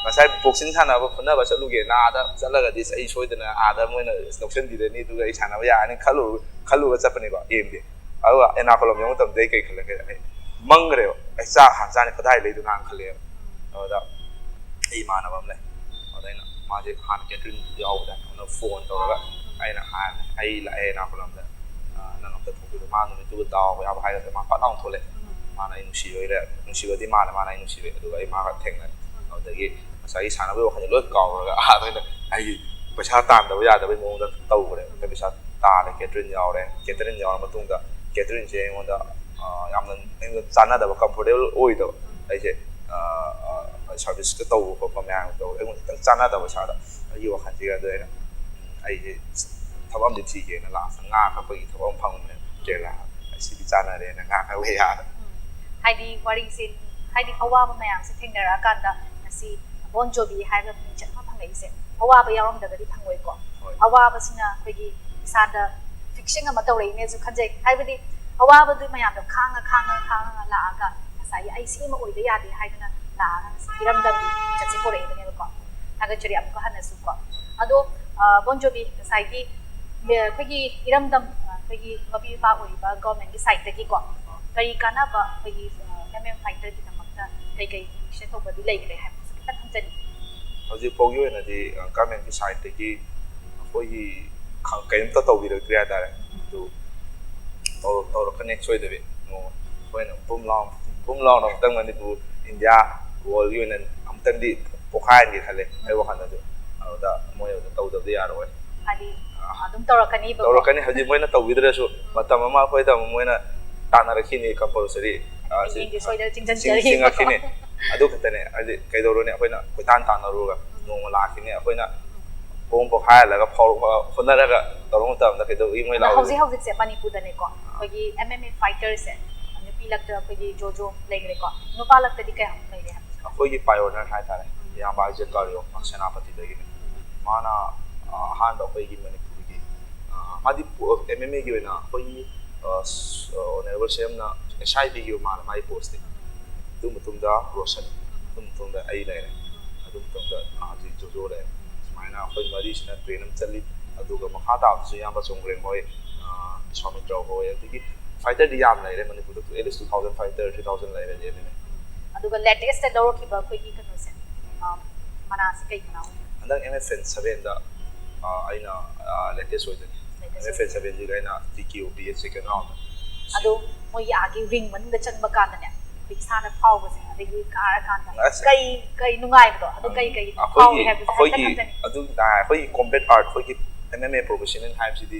ꯉꯁꯥꯏ boxing ꯁꯥꯟꯅꯕ ꯈꯣꯠꯅꯕ ꯆꯠꯂꯨꯒꯦꯅ ꯑꯥꯗ ꯆꯠꯂꯒꯗꯤ ꯑꯩ ꯁꯣꯏꯗꯅ ꯑꯥꯗ ꯃꯣꯏꯅ ꯂꯧꯁꯤꯟꯕꯤꯔꯅꯤ, ꯑꯗꯨꯒ ꯑꯩ ꯁꯥꯟꯅꯕ ꯌꯥꯔꯅꯤ ꯈꯜꯂꯨ-, ꯈꯜꯂꯨꯔꯒ ꯆꯠꯄꯅꯦꯕ aimꯗꯤ꯫ ꯑꯗꯨꯒ ꯑꯦꯔꯅꯥꯀꯨꯂꯝ ꯌꯧꯕ ꯃꯇꯝꯗ ꯑꯩ ꯀꯩ ꯈꯜꯂꯦ? ꯑꯩ ꯃꯪꯈ꯭ꯔꯦꯕ꯫ ꯑꯩ ꯆꯥꯛ ꯍꯥꯟꯅ ꯆꯥꯅꯤ, ꯀꯗꯥꯏ ꯂꯩꯗꯣꯏꯅꯣ ꯍꯥꯟꯅ ꯈꯜꯂꯦꯕ꯫ ꯑꯗꯨꯗ ꯑꯩ ꯏꯃꯥꯟꯅꯕ ꯑꯃ ꯂꯩ꯫ ꯑꯗ ꯑꯩꯅ, ꯃꯥꯁꯦ ꯍꯥꯟꯅ catering ꯌꯥꯎꯕꯗ, ꯑꯗꯨꯅ phone ꯇꯧꯔꯒ ꯑꯩꯅ ꯍꯥꯏꯕꯅꯦ, "ꯑꯩ ꯂꯥꯛꯑꯦ ꯑꯦꯔꯅꯥꯀꯨꯂꯝꯗ, ꯑ, ꯅꯪ ꯑꯝꯇ ꯊꯣꯛꯄꯤꯔꯣ꯫" ꯃꯥ ꯅꯨꯃꯤꯠꯇꯨꯕꯨ ꯗꯥꯎ ꯌꯥꯕ ꯍꯥꯏꯒꯗ꯭ꯔꯥ, ꯃꯥ ꯐꯠ ꯂꯥꯎꯅ ꯊꯣꯛꯂꯛꯑꯦ꯫ ꯃꯥꯅ ꯑꯩ ꯅꯨꯡꯁꯤꯕꯩꯔ, ꯅꯨꯡꯁꯤꯕꯗꯤ ꯃꯥꯅ, ꯃꯥꯅ ꯑꯩ ꯅꯨꯡꯁꯤꯕꯩ꯫ ꯑꯗꯨꯒ ꯑꯩ ꯃꯥꯒ ꯊꯦꯡꯅꯔꯦ꯫ ꯑꯗꯨꯗꯒꯤ ꯉꯁꯥꯏꯒꯤ ꯁꯥꯟꯅꯕꯒꯤ ꯋꯥꯈꯜꯁꯦ ꯂꯣꯏ ꯀꯥꯎꯔꯒ ꯑꯥꯗ ꯑꯩꯅ ꯑꯩꯒꯤ ꯄꯩꯁꯥ ꯇꯥꯟꯗꯕ ꯌꯥꯗꯕꯒꯤ ꯃꯑꯣꯡꯗ ꯇꯧꯈ꯭ꯔꯦ꯫ ꯑꯗ ꯄꯩꯁꯥ ꯇꯥꯜꯂꯦ, catering ꯌꯥꯎꯔꯦ꯫ Catering ꯌꯥꯎꯔ ꯃꯇꯨꯡꯗ cateringꯁꯦ ꯑꯩꯉꯣꯟꯗ, ꯑ, ꯌꯥꯝꯅ ꯑꯩꯉꯣꯟꯗ ꯆꯥꯟꯅꯗꯕ, comfortable ꯑꯣꯏꯗꯕ꯫ ꯑꯩꯁꯦ, ꯑ, ꯑ, serviceꯀ ꯇꯧꯕ ꯈꯣꯠꯄ ꯃꯌꯥꯝ ꯇꯧꯕ ꯑꯩꯉꯣꯟꯗ ꯈꯤꯇꯪ ꯆꯥꯟꯅꯗꯕ ꯏꯁꯥꯗ, ꯑꯩꯒꯤ ꯋꯥꯈꯜꯁꯤꯒ꯫ ꯑꯗꯨ ꯑꯩꯅ, ꯎꯝ, ꯑꯩꯁꯦ ꯊꯕꯛ ꯑꯃꯗꯤ ꯊꯤꯒꯦꯅ lastꯇ ꯉꯥ ꯀꯛꯄꯒꯤ ꯊꯕꯛ ꯑꯃ ꯐꯪꯕꯅꯦ ꯀꯦꯔꯂꯥꯗ꯫ ꯑꯩ ꯁꯤꯗꯤ ꯆꯥꯟꯅꯔꯦꯅ ꯉꯥ ꯀꯛꯂꯦ ꯑꯥꯗ꯫ ꯎꯝ꯫ ꯍꯥꯏꯗꯤ ꯋꯥꯔꯤꯁꯦ, ꯍꯥꯏꯗꯤ ꯑꯋꯥꯕ ꯃꯌꯥꯝꯁꯦ ꯊꯦꯡꯅꯔꯛꯑꯀꯥꯟꯗ ꯉꯁꯤ ꯕꯣꯟ ꯖꯣꯕꯤ ꯍꯥꯏꯕ ꯃꯤꯡꯆꯠ ꯑꯃ ꯐꯪꯉꯛꯏꯁꯦ ꯑꯋꯥꯕ ꯌꯥꯎꯔꯝꯗꯕꯗꯤ ꯐꯪꯉꯣꯏꯀꯣ꯫ ꯍꯣꯏ꯫ ꯑꯋꯥꯕꯁꯤꯅ ꯑꯩꯈꯣꯏꯒꯤ ꯏꯁꯥꯗ fixing ꯑꯃ ꯇꯧꯔꯛꯏꯅꯦꯁꯨ ꯈꯟꯖꯩ꯫ ꯍꯥꯏꯕꯗꯤ ꯑꯋꯥꯕꯗꯨ ꯃꯌꯥꯝꯗꯣ ꯈꯥꯡꯉ, ꯈꯥꯡꯉ, ꯈꯥꯡꯉ ꯂꯥꯛꯑꯒ ꯉꯁꯥꯏꯒꯤ "ꯑꯩ ꯁꯤ ꯑꯃ ꯑꯣꯏꯗ ꯌꯥꯗꯦ" ꯍꯥꯏꯗꯅ ꯂꯥꯛꯑꯒ ꯉꯁꯤ ꯏꯔꯝꯗꯝꯒꯤ ꯃꯤꯡꯆꯠꯁꯦ ꯄꯨꯔꯛꯏꯕꯅꯦꯕꯀꯣ꯫ ꯊꯥꯒꯠꯆꯔꯤ ꯑꯃꯨꯛꯀ ꯍꯟꯅꯁꯨ ꯀꯣ꯫ ꯑꯗꯣ, ꯑ, ꯕꯣꯟ ꯖꯣꯕꯤ, ꯉꯁꯥꯏꯒꯤ, ꯃꯦ-, ꯑꯩꯈꯣꯏꯒꯤ ꯏꯔꯝꯗꯝ, ꯑ, ꯑꯩꯈꯣꯏꯒꯤ ꯃꯄꯤ ꯃꯄꯥ ꯑꯣꯏꯔꯤꯕ governmentꯀꯤ sideꯇꯒꯤꯀꯣ ꯀꯔꯤ ꯀꯥꯟꯅꯕ ꯑꯩꯈꯣꯏꯒꯤ, ꯑ, MMA fighterꯒꯤꯗꯃꯛꯇ ꯀꯩ ꯀꯩ initiate ꯇꯧꯕꯗꯤ ꯂꯩꯈ꯭ꯔꯦ ꯍꯥꯏꯕꯗꯨꯁꯨ ꯈꯤꯇꯪ ꯈꯪꯖꯅꯤꯡꯉꯤ꯫ ꯍꯧꯖꯤꯛ ꯐꯥꯎꯒꯤ ꯑꯣꯏꯅꯗꯤ, ꯑ, governmentꯀꯤ sideꯇꯒꯤ ꯑꯩꯈꯣꯏꯒꯤ ꯈꯪ-, ꯀꯔꯤꯝꯇ ꯇꯧꯕꯤꯔꯛꯇ꯭ꯔꯤ ꯍꯥꯏꯇꯥꯔꯦ꯫ ꯑꯗꯨ ꯇꯧꯔꯛ-, ꯇꯧꯔꯛꯀꯅꯤ ꯁꯣꯏꯗꯕꯤ꯫ ꯅꯣꯡꯃ ꯑꯩꯈꯣꯏꯅ ꯕꯨꯝ ꯂꯥꯎ-, ꯕꯨꯝ ꯂꯥꯎꯅ ꯑꯃꯨꯛꯇꯪ ꯃꯅꯤꯄꯨꯔ, ꯏꯟꯗꯤꯌꯥ, worldꯀꯤ ꯑꯣꯏꯅ ꯑꯃꯨꯛꯇꯪꯗꯤ ꯄꯣꯛꯈꯥꯏꯍꯟꯒꯦ ꯈꯜꯂꯦ ꯑꯩ ꯋꯥꯈꯜꯗꯁꯨ꯫ ꯑ, ꯃꯣꯏ ꯑꯗꯨ ꯇꯧꯗꯕꯗꯤ ꯌꯥꯔꯣꯏ꯫ ꯍꯥꯏꯗꯤ ꯑꯗꯨꯝ ꯇꯧꯔꯛꯀꯅꯤꯕꯀꯣ꯫ ꯇꯧꯔꯛꯀꯅꯤ, ꯍꯧꯖꯤꯛ ꯃꯣꯏꯅ ꯇꯧꯕꯤꯗ꯭ꯔꯁꯨ ꯃꯇꯝ ꯑꯃ ꯑꯩꯈꯣꯏꯗ ꯑꯃꯨꯛ ꯃꯣꯏꯅ ꯇꯥꯟꯅꯔꯛꯈꯤꯅꯤ compulsory꯫ ꯍꯌꯦꯡꯗꯤ ꯁꯣꯏꯗꯅ ꯆꯤꯡꯁꯤꯟ- ꯆꯤꯡꯁꯤꯟꯖꯔꯤꯕꯀꯣ꯫ ꯆꯤꯡꯉꯛꯈꯤꯅꯤ꯫ ꯑꯗꯨ ꯈꯛꯇꯅꯦ꯫ ꯍꯥꯏꯗꯤ ꯀꯩꯗꯧꯔꯨꯅꯤ, ꯑꯩꯈꯣꯏꯅ ꯀꯣꯏꯇꯥꯟ ꯇꯥꯟꯅꯔꯨꯔꯒ ꯅꯣꯡꯃ ꯂꯥꯛꯈꯤꯅꯤ꯫ ꯑꯩꯈꯣꯏꯅ ꯄꯣꯡ ꯄꯣꯛꯈꯥꯏꯍꯜꯂꯒ ꯐꯥꯎꯔꯛꯄ ꯍꯣꯠꯅꯔꯒ ꯇꯧꯔꯛꯄ ꯃꯇꯝꯗ ꯀꯩꯗꯧꯕꯒꯤ ꯃꯣꯏ ꯑꯗꯣ ꯂꯥꯛꯑꯣꯏꯗꯣꯏꯅꯣ? ꯍꯧꯖꯤꯛ ꯍꯧꯖꯤꯛꯁꯦ ꯃꯅꯤꯄꯨꯔꯗꯅꯦꯀꯣ, ꯑꯩꯈꯣꯏꯒꯤ M M A fighterꯁꯦ, ꯅꯨꯄꯤ ꯂꯛꯇ ꯑꯩꯈꯣꯏꯒꯤ ꯖꯣꯖꯣ ꯂꯩꯈ꯭ꯔꯦꯀꯣ, ꯅꯨꯄꯥ ꯂꯛꯇꯗꯤ ꯀꯌꯥꯃꯨꯛ ꯂꯩꯔꯦ ꯍꯥꯏꯕ? ꯑꯩꯈꯣꯏꯒꯤ pioneer ꯍꯥꯏꯇꯥꯔꯦ, ꯏꯌꯥꯝꯕ ꯑꯥꯏꯖꯦꯛ ꯀꯥꯔꯤꯌꯣ, ꯁꯦꯅꯥꯄꯇꯤꯗꯒꯤꯅꯤ꯫ ꯃꯥꯅ ꯑ, ꯑꯍꯥꯟꯕ ꯑꯩꯈꯣꯏꯒꯤ ꯃꯅꯤꯄꯨꯔꯒꯤ, ꯑ, ꯃꯥꯗꯤ M M Aꯒꯤ ꯑꯣꯏꯅ ꯑꯩꯈꯣꯏꯒꯤ ꯑ, ꯁ-, ꯑ, Honourable CMꯅ S I Pꯒꯤ ꯃꯥꯅ ꯃꯥꯒꯤ postꯇꯤ꯫ ꯑꯗꯨ ꯃꯇꯨꯡꯗ ꯔꯣꯁꯟ, ꯑꯗꯨ ꯃꯇꯨꯡꯗ ꯑꯩ ꯂꯩꯔꯦ, ꯑꯗꯨ ꯃꯇꯨꯡꯗ ꯍꯧꯖꯤꯛ ꯖꯣꯖꯣ ꯂꯩꯔꯦ꯫ ꯁꯨꯃꯥꯏꯅ ꯑꯩꯈꯣꯏ ꯃꯔꯤꯁꯤꯅ train ꯑꯃ ꯆꯠꯂꯤ꯫ ꯑꯗꯨꯒ ꯃꯈꯥ ꯇꯥꯕꯗꯁꯨ ꯏꯌꯥꯝꯕ ꯆꯣꯡꯒ꯭ꯔꯦꯡ ꯍꯣꯏ, ꯑ, ꯕꯤꯁ꯭ꯋꯥꯃꯤꯇ꯭ꯔ ꯍꯣꯏ, ꯑꯗꯒꯤ fighterꯗꯤ ꯌꯥꯝ ꯂꯩꯔꯦ ꯃꯅꯤꯄꯨꯔꯗ, at least two thousand fighter, three thousand ꯂꯩꯔꯦ M M A꯫ ꯑꯗꯨꯒ latestꯇ ꯂꯧꯔꯛꯈꯤꯕ ꯑꯩꯈꯣꯏꯒꯤ ꯀꯩꯅꯣꯁꯦ, ꯑ, ꯃꯅꯥꯁꯦ ꯀꯩ ꯃꯅꯥ ꯑꯣꯏꯒꯦ? ꯍꯟꯗꯛ M F N sevenꯗ, ꯑ, ꯑꯩꯅ, ꯑ, latest ꯑꯣꯏꯗꯣꯏꯅꯤ꯫ M F N sevenꯁꯤꯒ ꯑꯩꯅ T K O P second round꯫ ꯑꯗꯣ ꯃꯣꯏꯒꯤ ꯑꯥꯒꯤ ring ꯃꯅꯨꯡꯗ ꯆꯪꯕ ꯀꯥꯟꯗꯅꯦ, ꯑꯩꯈꯣꯏ ꯏꯁꯥꯗ ꯐꯥꯎꯕꯁꯦ, ꯑꯗꯒꯤ ꯀꯥꯔꯀꯥꯟꯗ ꯑꯁ꯫ ꯀꯩ ꯀꯩ ꯅꯨꯡꯉꯥꯏꯕꯗꯣ, ꯑꯗꯨ ꯀꯩ ꯀꯩ ꯐꯥꯎꯒꯦ ꯑꯩꯈꯣꯏꯒꯤ ꯍꯥꯏꯕꯗꯣ ꯍꯥꯏꯐꯦꯠ ꯑꯩꯈꯣꯏꯒꯤ ꯈꯪꯖꯅꯤꯡꯉꯤ꯫ ꯑꯗꯨ ꯇꯥꯏ, ꯑꯩꯈꯣꯏꯒꯤ combat art, ꯑꯩꯈꯣꯏꯒꯤ M M A professional ꯍꯥꯏꯕꯁꯤꯗꯤ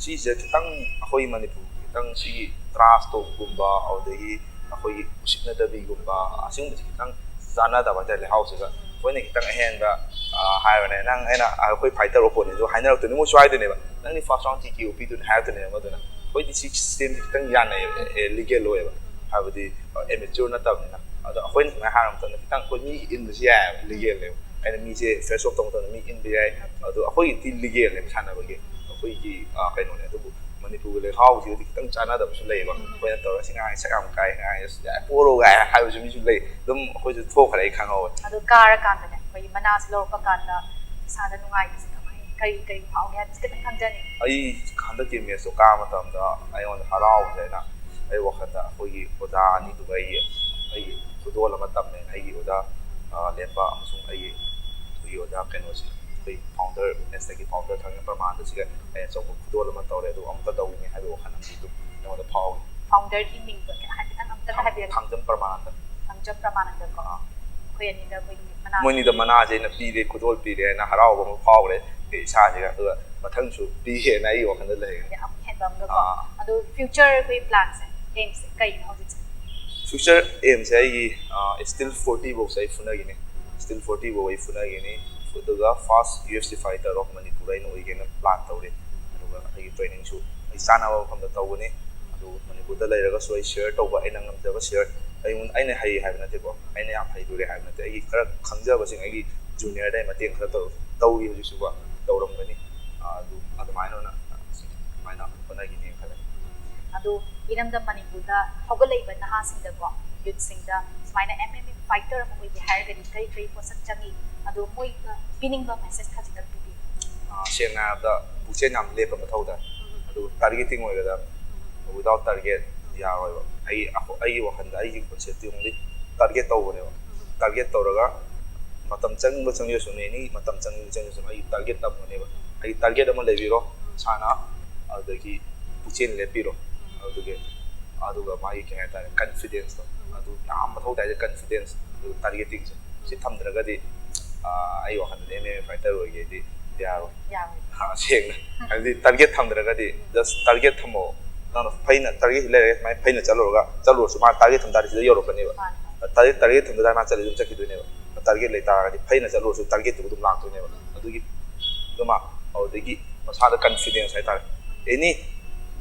ꯁꯤꯁꯦ ꯈꯤꯇꯪ ꯑꯩꯈꯣꯏ ꯃꯅꯤꯄꯨꯔꯒꯤ ꯈꯤꯇꯪ ꯁꯤꯒꯤ trash talkꯀꯨꯝꯕ, ꯑꯗꯨꯗꯒꯤ ꯑꯩꯈꯣꯏꯒꯤ ꯎꯁꯤꯠꯅꯗꯕꯤꯒꯨꯝꯕ, ꯑꯁꯤꯒꯨꯝꯕꯁꯤ ꯈꯤꯇꯪ ꯆꯥꯟꯅꯗꯕ ꯍꯥꯏꯇꯥꯔꯦ ꯂꯩꯍꯥꯎꯁꯤꯒ꯫ ꯑꯩꯈꯣꯏꯅ ꯈꯤꯇꯪ ꯑꯍꯦꯟꯕ, ꯑ, ꯍꯥꯏꯔꯣꯅꯦ, ꯅꯪ ꯑꯩꯅ ꯑꯩꯈꯣꯏ fighter opponentꯁꯨ ꯍꯥꯏꯅꯔꯛꯇꯣꯏꯅꯤ, ꯃꯣꯏꯁꯨ ꯍꯥꯏꯗꯣꯏꯅꯦꯕ, "ꯅꯪꯗꯤ first round T K O ꯄꯤꯗꯣꯏꯅꯤ" ꯍꯥꯏꯔꯛꯇꯣꯏꯅꯦꯕ꯫ ꯑꯗꯨꯅ ꯑꯩꯈꯣꯏꯗꯤ ꯁꯤ systemꯁꯤ ꯈꯤꯇꯪ ꯌꯥꯅꯩꯌꯦꯕ, ꯑꯦ, legal ꯑꯣꯏꯌꯦꯕ, ꯍꯥꯏꯕꯗꯤ, ꯑ, amateur ꯅꯠꯇꯕꯅꯤꯅ꯫ ꯑꯗꯣ ꯑꯩꯈꯣꯏꯅ ꯁꯨꯃꯥꯏꯅ ꯍꯥꯏꯕ ꯃꯇꯝꯗ ꯈꯤꯇꯪ ꯑꯩꯈꯣꯏ ꯃꯤ ꯏꯟꯕꯁꯨ ꯌꯥꯏꯌꯦꯕ, legalꯅꯦꯕ꯫ ꯑꯩꯅ ꯃꯤꯁꯦ face off ꯇꯧꯕ ꯃꯇꯝꯗ ꯃꯤ ꯏꯟꯕ ꯌꯥꯏ꯫ ꯑꯗꯣ ꯑꯩꯈꯣꯏꯒꯤꯗꯤ legalꯅꯦꯕ ꯁꯥꯟꯅꯕꯒꯤ, ꯑꯩꯈꯣꯏꯒꯤ, ꯑ, ꯀꯩꯅꯣꯅꯦ꯫ ꯑꯗꯨꯕꯨ ꯃꯅꯤꯄꯨꯔꯒꯤ ꯂꯩꯍꯥꯎꯁꯤꯒꯗꯤ ꯈꯤꯇꯪ ꯆꯥꯟꯅꯗꯕꯁꯨ ꯂꯩꯌꯦꯕ꯫ ꯑꯩꯈꯣꯏꯅ ꯇꯧꯔꯒ "ꯁꯤ ꯉꯥꯡꯉꯤ ꯁꯛ ꯌꯥꯝ ꯀꯥꯏ, ꯉꯥꯡꯉꯤ ꯑꯁ ꯌꯥꯔꯦ, ꯄꯣꯔꯣ" ꯀꯥꯏ ꯍꯥꯏꯕꯁꯨ ꯃꯤꯁꯨ ꯂꯩ꯫ ꯑꯗꯨꯝ ꯑꯩꯈꯣꯏꯁꯨ ꯊꯣꯛꯈ꯭ꯔꯦ, ꯑꯩ ꯈꯪꯍꯧꯋꯦ꯫ ꯑꯗꯨ ꯀꯥꯔꯀꯥꯟꯗꯅꯦ, ꯑꯩꯈꯣꯏꯒꯤ ꯃꯅꯥꯁꯦ ꯂꯧꯔꯛꯄ ꯀꯥꯟꯗ ꯏꯁꯥꯗ ꯅꯨꯡꯉꯥꯏꯕꯁꯦ ꯀꯃꯥꯏ, ꯀꯔꯤ ꯀꯔꯤ ꯐꯥꯎꯒꯦ ꯍꯥꯏꯕꯁꯦ ꯈꯤꯇꯪ ꯈꯪꯖꯅꯤꯡꯉꯤ꯫ ꯑꯩ ꯍꯟꯗꯛꯀꯤ matchꯇꯣ ꯀꯥꯕ ꯃꯇꯝꯗ ꯑꯩꯉꯣꯟꯗ ꯍꯔꯥꯎꯕꯁꯦ, ꯑꯩꯅ, ꯑꯩ ꯋꯥꯈꯜꯗ ꯑꯩꯈꯣꯏꯒꯤ ꯑꯣꯖꯥ ꯑꯅꯤꯗꯨꯒ ꯑꯩꯒꯤ, ꯑꯩꯒꯤ ꯈꯨꯗꯣꯜ ꯑꯃ ꯇꯝꯃꯦ꯫ ꯑꯩꯒꯤ ꯑꯣꯖꯥ, ꯑ, ꯂꯦꯝꯕ ꯑꯃꯁꯨꯡ ꯑꯩꯒꯤ, ꯑꯩꯒꯤ ꯑꯣꯖꯥ ꯀꯩꯅꯣꯁꯦ, ꯑꯩꯈꯣꯏ founder, matchꯇꯒꯤ founder ꯊꯥꯡꯖꯝ ꯄ꯭ꯔꯃꯥꯟꯗꯁꯤꯒ ꯑꯩ ꯑꯆꯧꯕ ꯈꯨꯗꯣꯜ ꯑꯃ ꯇꯧꯔꯦ꯫ ꯑꯗꯨ ꯑꯃꯨꯛꯀ ꯇꯧꯅꯤꯡꯉꯦ ꯍꯥꯏꯕꯒꯤ ꯋꯥꯈꯜ ꯑꯃꯗꯤ ꯑꯗꯨꯝ ꯑꯩꯉꯣꯟꯗ ꯐꯥꯎꯏ꯫ Founderꯒꯤ ꯃꯤꯡꯗꯣ ꯍꯥꯏꯐꯦꯠꯇꯪ ꯑꯝꯇꯪ ꯍꯥꯏꯕꯤꯔꯛꯑꯣ꯫ ꯊꯥꯡꯖꯝ ꯄ꯭ꯔꯃꯥꯟꯗ꯫ ꯊꯥꯡꯖꯝ ꯄ꯭ꯔꯃꯥꯅꯟꯗꯀꯣ꯫ ꯑꯥ꯫ ꯑꯩꯈꯣꯏ ꯑꯅꯤꯗ ꯑꯩꯈꯣꯏꯒꯤ ꯃꯅꯥ ꯃꯣꯏꯅꯤꯗ ꯃꯅꯥꯁꯦ ꯑꯩꯅ ꯄꯤꯔꯦ, ꯈꯨꯗꯣꯜ ꯄꯤꯔꯦ ꯍꯥꯏꯅ ꯍꯔꯥꯎꯕ ꯑꯃ ꯐꯥꯎꯔꯦ ꯑꯩ ꯏꯁꯥꯁꯤꯒ꯫ ꯑꯗꯨꯒ ꯃꯊꯪꯁꯨ ꯄꯤꯒꯦꯅ ꯑꯩꯒꯤ ꯋꯥꯈꯜꯗ ꯂꯩꯔꯦ꯫ ꯑꯃꯨꯛ ꯍꯦꯟꯕ ꯑꯃꯒꯀꯣ꯫ ꯑꯥ꯫ ꯑꯗꯣ ꯐ꯭ꯌꯨꯆꯔ ꯑꯩꯈꯣꯏ ꯄ꯭ꯂꯥꯟꯁꯦ, ꯑꯦꯝꯁꯦ ꯀꯩꯅꯣ ꯍꯧꯖꯤꯛꯁꯦ? ꯐ꯭ꯌꯨꯆꯔ ꯑꯦꯝꯁꯦ ꯑꯩꯒꯤ ꯁ꯭ꯇꯤꯜ ꯐꯣꯔꯇꯤ ꯐꯥꯎꯁꯦ ꯑꯩ ꯐꯨꯅꯈꯤꯅꯤ꯫ ꯁ꯭ꯇꯤꯜ ꯐꯣꯔꯇꯤ ꯐꯥꯎ ꯑꯩ ꯐꯨꯅꯈꯤꯅꯤ꯫ ꯑꯗꯨꯒ first U F C fighter of Manipur ꯑꯩꯅ ꯑꯣꯏꯒꯦꯅ ꯄ꯭ꯂꯥꯟ ꯇꯧꯔꯤ꯫ ꯑꯗꯨꯒ ꯑꯩꯒꯤ ꯇ꯭ꯔꯦꯅꯤꯡꯁꯨ ꯑꯩ ꯆꯥꯅꯕ ꯃꯐꯝꯗ ꯇꯧꯒꯅꯤ꯫ ꯑꯗꯨ ꯃꯅꯤꯄꯨꯔꯗ ꯂꯩꯔꯒꯁꯨ ꯑꯩ ꯁꯤꯌꯔ ꯇꯧꯕ, ꯑꯩꯅ ꯉꯝꯖꯕ ꯁꯤꯌꯔ, ꯑꯩꯉꯣꯟꯗ, ꯑꯩꯅ ꯍꯩ ꯍꯥꯏꯕ ꯅꯠꯇꯦꯀꯣ, ꯑꯩꯅ ꯌꯥꯝ ꯍꯩꯔꯨꯔꯦ ꯍꯥꯏꯕ ꯅꯠꯇꯦ, ꯑꯩꯒꯤ ꯈꯔ ꯈꯪꯖꯕꯁꯤꯡ, ꯑꯩꯒꯤ ꯖꯨꯅꯤꯌꯔꯗ ꯑꯩ ꯃꯇꯦꯡ ꯈꯔ ꯇꯧ ꯇꯧꯔꯤ ꯍꯧꯖꯤꯛꯁꯨꯀꯣ, ꯇꯧꯔꯝꯒꯅꯤ꯫ ꯑꯗꯨ ꯑꯗꯨꯃꯥꯏꯅ ꯑꯣꯏꯅ ꯑꯗꯨꯃꯥꯏꯅ ꯍꯣꯠꯅꯈꯤꯅꯤ ꯈꯜꯂꯦ꯫ ꯑꯗꯣ ꯏꯔꯝꯗꯝ ꯃꯅꯤꯄꯨꯔꯗ ꯍꯧꯒꯠꯂꯛꯏꯕ ꯅꯍꯥꯁꯤꯡꯗꯀꯣ, ꯌꯨꯠꯁꯤꯡꯗ ꯁꯨꯃꯥꯏꯅ M M A fighter ꯑꯃ ꯑꯣꯏꯒꯦ ꯍꯥꯏꯔꯒꯗꯤ ꯀꯔꯤ ꯀꯔꯤ ꯄꯣꯠꯁꯛ ꯆꯪꯏ? ꯑꯗꯣ ꯃꯣꯏꯗ ꯄꯤꯅꯤꯡꯕ ꯃꯦꯁꯦꯖ ꯈꯖꯤꯛꯇꯪ ꯄꯤꯕꯤꯌꯨ꯫ ꯑꯥ, ꯁꯦꯡꯅ ꯍꯥꯏꯔꯕꯗ ꯄꯨꯛꯆꯦꯜ ꯌꯥꯝ ꯂꯦꯞꯄ ꯃꯊꯧ ꯇꯥꯏ꯫ ꯑꯗꯨꯒ ꯇꯥꯔꯒꯦꯇꯤꯡ ꯑꯣꯏꯒꯗꯕꯅꯤ꯫ Without target ꯌꯥꯔꯣꯏꯕ꯫ ꯑꯩ ꯑꯩꯒꯤ ꯋꯥꯈꯜꯗ ꯑꯩꯒꯤ ꯀꯣꯟꯁꯦꯞꯇꯤ only ꯇꯥꯔꯒꯦꯠ ꯇꯧꯕꯅꯦꯕ꯫ ꯇꯥꯔꯒꯦꯠ ꯇꯧꯔꯒ ꯃꯇꯝ ꯆꯪꯕ ꯆꯪꯖꯁꯅꯨ, ꯑꯦꯅꯤ ꯃꯇꯝ ꯆꯪꯕ ꯆꯪꯖꯁꯅꯨ, ꯑꯩꯒꯤ ꯇꯥꯔꯒꯦꯠ ꯊꯝꯒꯅꯦꯕ꯫ ꯑꯩꯒꯤ ꯇꯥꯔꯒꯦꯠ ꯑꯃ ꯂꯩꯕꯤꯔꯣ ꯏꯁꯥꯅ, ꯑꯗꯨꯗꯒꯤ ꯄꯨꯛꯆꯦꯜ ꯂꯦꯞꯄꯤꯔꯣ꯫ ꯑꯗꯨꯒꯤ ꯑꯗꯨꯒ ꯃꯥꯒꯤ ꯀꯩ ꯍꯥꯏꯇꯥꯔꯦ, ꯀꯟꯐꯤꯗꯦꯟꯁꯇꯣ ꯑꯗꯨ ꯌꯥꯝ ꯃꯊꯧ ꯇꯥꯏ꯫ ꯀꯟꯐꯤꯗꯦꯟꯁ ꯑꯗꯨꯒ ꯇꯥꯔꯒꯦꯇꯤꯡꯁꯦ ꯁꯤ ꯊꯝꯗ꯭ꯔꯒꯗꯤ, ꯑꯥ, ꯑꯩ ꯋꯥꯈꯜꯗꯗꯤ M M A fighter ꯑꯣꯏꯒꯦꯗꯤ ꯌꯥꯔꯣꯏ꯫ ꯌꯥꯔꯣꯏ꯫ ꯑꯥ, ꯁꯦꯡꯅ ꯍꯥꯏꯕꯗꯤ ꯇꯥꯔꯒꯦꯠ ꯊꯝꯗ꯭ꯔꯒꯗꯤ just ꯇꯥꯔꯒꯦꯠ ꯊꯝꯃꯣ꯫ ꯅꯪꯅ ꯐꯩꯅ ꯇꯥꯔꯒꯦꯠ ꯂꯩꯔꯒ ꯁꯨꯃꯥꯏꯅ ꯐꯩꯅ ꯆꯠꯂꯨꯔꯒ ꯆꯠꯂꯨꯔꯁꯨ ꯃꯥꯅ ꯇꯥꯔꯒꯦꯠ ꯊꯝ ꯇꯥꯔꯗꯤ ꯁꯤꯗ ꯌꯧꯔꯛꯀꯅꯦꯕ꯫ ꯃꯥꯅꯦ꯫ ꯇꯥꯔꯒꯦꯠ ꯇꯥꯔꯒꯦꯠ ꯊꯝꯗ ꯇꯥꯔꯗꯤ ꯃꯥ ꯆꯠꯂꯤ ꯑꯗꯨꯝ ꯆꯠꯈꯤꯗꯣꯏꯅꯦꯕ꯫ ꯇꯥꯔꯒꯦꯠ ꯂꯩ ꯇꯥꯔꯒꯗꯤ ꯐꯩꯅ ꯆꯠꯂꯨꯔꯁꯨ ꯇꯥꯔꯒꯦꯠꯇꯨ ꯑꯗꯨꯝ ꯂꯥꯛꯇꯣꯏꯅꯦꯕ꯫ ꯑꯗꯨꯒꯤ ꯑꯗꯨꯃ ꯑꯗꯨꯗꯒꯤ ꯃꯁꯥꯗ ꯀꯟꯐꯤꯗꯦꯟꯁ ꯍꯥꯏꯇꯥꯔꯦ꯫ ꯑꯦꯅꯤ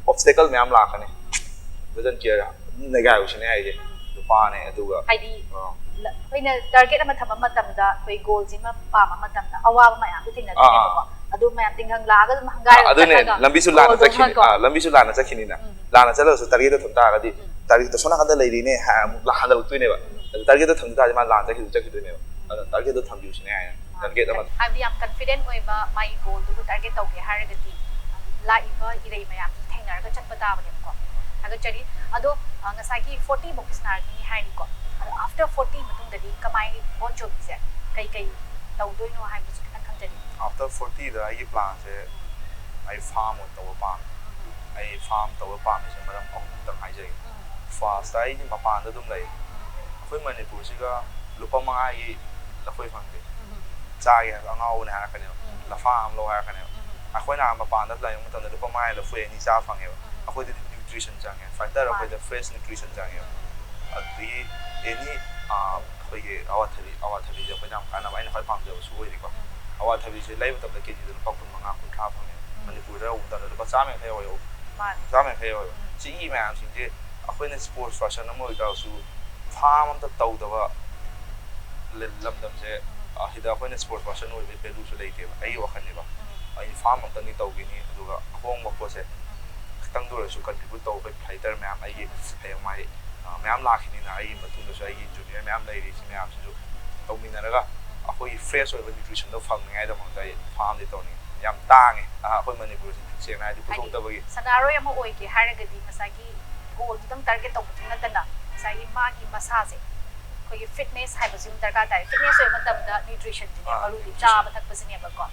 ꯑꯣꯕꯁꯇꯦꯀꯜ ꯃꯌꯥꯝ ꯂꯥꯛꯀꯅꯤ꯫ Doesn't care, ꯑꯗꯨꯝ ꯅꯩꯒꯥꯏꯔꯨꯁꯤꯅꯦ ꯍꯥꯏꯁꯦ꯫ ꯅꯨꯄꯥꯅꯦ ꯑꯗꯨꯒ ꯍꯥꯏꯗꯤ ꯑꯥ, ꯂ- ꯑꯩꯈꯣꯏꯅ ꯇꯥꯔꯒꯦꯠ ꯑꯃ ꯊꯝꯕ ꯃꯇꯝꯗ, ꯑꯩꯈꯣꯏ ꯒꯣꯜꯁꯤꯃ ꯄꯥꯝꯕ ꯃꯇꯝꯗ ꯑꯋꯥꯕ ꯃꯌꯥꯝꯗꯣ ꯊꯦꯡꯅꯗꯣꯏꯅꯦꯕꯀꯣ꯫ ꯑꯗꯨ ꯃꯌꯥꯝ ꯇꯤꯡꯈꯪ ꯂꯥꯛꯑꯒ ꯑꯗꯨꯝ ꯍꯪꯒꯥꯏꯔꯒ ꯑꯗꯨꯅꯦ ꯆꯠꯂꯒ ꯂꯝꯕꯤꯁꯨ ꯂꯥꯟꯅ ꯒꯣꯜꯗꯣ ꯆꯠꯈꯤꯅꯤ꯫ ꯍꯟꯀꯣ꯫ ꯑꯥ, ꯂꯝꯕꯤꯁꯨ ꯂꯥꯟꯅ ꯆꯠꯈꯤꯅꯤꯅ꯫ ꯂꯥꯟꯅ ꯆꯠꯂꯒꯁꯨ ꯇꯥꯔꯒꯦꯠꯇ ꯊꯝ ꯇꯥꯔꯒꯗꯤ ꯇꯥꯔꯒꯦꯠꯇ ꯁꯣꯝ ꯅꯥꯀꯟꯗ ꯂꯩꯔꯤꯅꯦ ꯍꯥꯏ ꯑꯃꯨꯛ ꯍꯟꯗꯣꯔꯛꯇꯣꯏꯅꯦꯕ꯫ ꯑꯗꯨ ꯇꯥꯔꯒꯦꯠꯇ ꯊꯝ ꯇꯥꯔꯗꯤ ꯃꯥ ꯂꯥꯟꯅ ꯆꯠꯈꯤꯗꯨ ꯆꯠꯈꯤꯗꯣꯏꯅꯦꯕ꯫ ꯑꯗꯨꯅ ꯇꯥꯔꯒꯦꯠꯇ ꯊꯝꯕꯤꯌꯨꯁꯤꯅꯦ ꯍꯥꯏꯅ꯫ ꯇꯥꯔꯒꯦꯠ ꯑꯃ ꯍꯥꯏꯕꯗꯤ ꯌꯥꯝ ꯀꯟꯐꯤꯗꯦꯟ ꯑꯣꯏꯕ ꯃꯥꯒꯤ ꯒꯣꯜꯗꯨꯕꯨ ꯇꯥꯔꯒꯦꯠ ꯇꯧꯒꯦ ꯍꯥꯏꯔꯒꯗꯤ ꯂꯥꯛꯏꯕ ꯏꯔꯩ ꯃꯌꯥꯝꯁꯤ ꯊꯦꯡꯅꯔꯒ ꯆꯠꯄ ꯇꯥꯕꯅꯦꯕꯀꯣ꯫ ꯊꯥꯒꯠꯆꯔꯤ꯫ ꯑꯗꯣ ꯑ, ꯉꯁꯥꯏꯒꯤ ꯐꯣꯔꯇꯤ ꯐꯥꯎꯗꯤ ꯁꯥꯟꯅꯔꯛꯈꯤꯅꯤ ꯍꯥꯏꯔꯤꯀꯣ꯫ ꯑꯗꯣ ꯑꯥꯐꯇꯔ ꯐꯣꯔꯇꯤ ꯃꯇꯨꯡꯗꯗꯤ ꯀꯃꯥꯏ ꯕꯣꯟ ꯖꯣꯕꯤꯁꯦ ꯀꯩ ꯀꯩ ꯇꯧꯗꯣꯏꯅꯣ ꯍꯥꯏꯕꯁꯨ ꯈꯤꯇꯪ ꯈꯪꯖꯅꯤꯡꯉꯤ꯫ ꯑꯥꯐꯇꯔ ꯐꯣꯔꯇꯤꯗ ꯑꯩꯒꯤ ꯄ꯭ꯂꯥꯟꯁꯦ ꯑꯩ ꯐꯥꯝ ꯑꯣꯏꯅ ꯇꯧꯕ ꯄꯥꯝꯃꯦ꯫ ꯑꯩ ꯐꯥꯝ ꯇꯧꯕ ꯄꯥꯝꯃꯤꯁꯦ ꯃꯔꯝ ꯑꯍꯨꯝꯇꯪ ꯍꯥꯏꯖꯒꯦ꯫ ꯐꯥꯔꯁꯇ ꯑꯩꯗꯤ ꯃꯄꯥꯟꯗ ꯑꯗꯨꯝ ꯂꯩ꯫ ꯑꯩꯈꯣꯏ ꯃꯅꯤꯄꯨꯔꯁꯤꯒ ꯂꯨꯄꯥ ꯃꯉꯥꯒꯤ ꯂꯐꯣꯏ ꯐꯪꯗꯦ, ꯆꯥꯒꯦ ꯍꯥꯏꯕ ꯑꯉꯥꯎꯕꯅꯦ ꯍꯥꯏꯔꯛꯀꯅꯦꯕ꯫ ꯂꯐꯥ ꯑꯃ ꯂꯧ ꯍꯥꯏꯔꯛꯀꯅꯦꯕ꯫ ꯑꯩꯈꯣꯏꯅ ꯃꯄꯥꯟꯗ ꯂꯩꯕ ꯃꯇꯝꯗ ꯂꯨꯄꯥ ꯃꯉꯥꯒꯤ ꯂꯐꯣꯏ ꯑꯅꯤ ꯆꯥ ꯐꯪꯉꯦꯕ꯫ ꯑꯩꯈꯣꯏꯗꯗꯤ ꯅ꯭ꯌꯨꯇ꯭ꯔꯤꯁꯟ ꯆꯪꯉꯦ, ꯐꯥꯏꯇꯔ ꯑꯩꯈꯣꯏꯗ ꯐ꯭ꯔꯦꯁ ꯅ꯭ꯌꯨꯇ꯭ꯔꯤꯁꯟ ꯆꯪꯉꯦꯕ꯫ ꯑꯗꯨꯗꯒꯤ ꯑꯦꯅꯤ ꯑꯩꯈꯣꯏꯒꯤ ꯑꯋꯥꯊꯕꯤ, ꯑꯋꯥꯊꯕꯤꯁꯦ ꯑꯩꯈꯣꯏꯗ ꯌꯥꯝ ꯀꯥꯟꯅꯕ, ꯑꯩꯅ ꯈ꯭ꯋꯥꯏ ꯄꯥꯝꯖꯕꯁꯨ ꯑꯣꯏꯔꯤꯀꯣ꯫ ꯑꯋꯥꯊꯕꯤꯁꯦ ꯂꯩꯕ ꯃꯇꯝꯗ ꯀꯦꯖꯤꯗ ꯂꯨꯄꯥ ꯀꯨꯟ ꯃꯉꯥ, ꯀꯨꯟꯊ꯭ꯔꯥ ꯐꯪꯉꯦꯕ꯫ ꯃꯅꯤꯄꯨꯔꯗ ꯌꯧꯕ ꯃꯇꯝꯗ ꯂꯨꯄꯥ ꯆꯥꯝꯃ ꯌꯥꯡꯈꯩ ꯌꯧꯋꯦꯕ꯫ ꯆꯥꯝꯃ ꯌꯥꯡꯈꯩ ꯌꯧꯋꯦꯕ꯫ ꯁꯤꯒꯤ ꯃꯌꯥꯝꯁꯤꯡꯁꯦ ꯑꯩꯈꯣꯏꯅ ꯁ꯭ꯄꯣꯔꯠꯁ ꯄꯥꯔꯁꯟ ꯑꯃ ꯑꯣꯏꯇꯥꯔꯁꯨ ꯐꯥꯔꯝ ꯑꯝꯇ ꯇꯧꯗꯕ ꯂ- ꯂꯝꯗꯝꯁꯦ, ꯑ, ꯁꯤꯗ ꯑꯩꯈꯣꯏꯅ ꯁ꯭ꯄꯣꯔꯠꯁ ꯄꯥꯔꯁꯟ ꯑꯣꯏꯕꯒꯤ ꯚꯦꯂꯨꯁꯨ ꯂꯩꯇꯦꯕ꯫ ꯑꯩꯒꯤ ꯋꯥꯈꯜꯅꯤꯀꯣ꯫ ꯑꯩ ꯐꯥꯔꯝ ꯑꯝꯇꯪꯗꯤ ꯇꯧꯈꯤꯅꯤ, ꯑꯗꯨꯒ ꯑꯍꯣꯡꯕ ꯄꯣꯠꯁꯦ ꯈꯤꯇꯪꯗ ꯑꯣꯏꯔꯁꯨ ꯀꯟꯇ꯭ꯔꯤꯕ꯭ꯌꯨꯠ ꯇꯧꯕ ꯐꯥꯏꯇꯔ ꯃꯌꯥꯝ, ꯑꯩꯒꯤ ꯍꯌꯦꯡꯋꯥꯏ, ꯑ, ꯃꯌꯥꯝ ꯂꯥꯛꯈꯤꯅꯤꯅ, ꯑꯩꯒꯤ ꯃꯇꯨꯡꯗꯁꯨ ꯑꯩꯒꯤ ꯖꯨꯅꯤꯌꯔ ꯃꯌꯥꯝ ꯂꯩꯔꯤ, ꯁꯤ ꯃꯌꯥꯝꯁꯤꯁꯨ ꯇꯧꯃꯤꯟꯅꯔꯒ ꯑꯩꯈꯣꯏꯒꯤ ꯐ꯭ꯔꯦꯁ ꯑꯣꯏꯕ ꯅ꯭ꯌꯨꯇ꯭ꯔꯤꯁꯟꯗꯣ ꯐꯪꯅꯤꯉꯥꯏꯗꯃꯛꯇ ꯑꯩ ꯐꯥꯔꯝꯗꯤ ꯇꯧꯅꯤꯡꯉꯤ꯫ ꯌꯥꯝ ꯇꯥꯡꯉꯦ, ꯑ, ꯑꯩꯈꯣꯏ ꯃꯅꯤꯄꯨꯔꯁꯦ ꯁꯦꯡꯅ ꯍꯥꯏꯗꯤ ꯍꯥꯏꯗꯤ ꯄꯨꯊꯣꯛꯇꯕꯒꯤ꯫ ꯁꯥꯟꯅꯔꯣꯏ ꯑꯃ ꯑꯣꯏꯒꯦ ꯍꯥꯏꯔꯒꯗꯤ ꯉꯁꯥꯏꯒꯤ ꯒꯣꯜꯗꯨꯗꯪ ꯇꯥꯔꯒꯦꯠ ꯇꯧꯕꯗꯨ ꯅꯠꯇꯅ ꯉꯁꯥꯏꯒꯤ ꯃꯥꯒꯤ ꯃꯁꯥꯁꯦ ꯑꯩꯈꯣꯏꯒꯤ ꯐꯤꯠꯅꯦꯁ ꯍꯥꯏꯕꯁꯤ ꯑꯃ ꯗꯔꯀꯥꯔ ꯇꯥꯏ꯫ ꯐꯤꯠꯅꯦꯁ ꯑꯣꯏꯕ ꯃꯇꯝꯗ ꯅ꯭ꯌꯨꯇ꯭ꯔꯤꯁꯟꯁꯤꯅꯦ ꯑꯥ, ꯃꯔꯨꯗꯤ, ꯅ꯭ꯌꯨꯇ꯭ꯔꯤꯁꯟ꯫ ꯆꯥꯕ ꯊꯛꯄꯁꯤꯅꯦꯕꯀꯣ꯫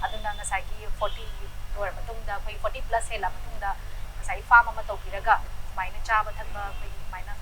ꯑꯗꯨꯅ ꯉꯁꯥꯏꯒꯤ ꯐꯣꯔꯇꯤ ꯂꯣꯏꯔ ꯃꯇꯨꯡꯗ, ꯑꯩꯈꯣꯏ ꯐꯣꯔꯇꯤ ꯄ꯭ꯂꯁ ꯍꯦꯜꯂ ꯃꯇꯨꯡꯗ ꯉꯁꯥꯏꯒꯤ ꯐꯥꯔꯝ ꯑꯃ ꯇꯧꯕꯤꯔꯒ ꯁꯨꯃꯥꯏꯅ ꯆꯥꯕ ꯊꯛꯄ ꯑꯩꯈꯣꯏꯒꯤ ꯁꯨꯃꯥꯏꯅ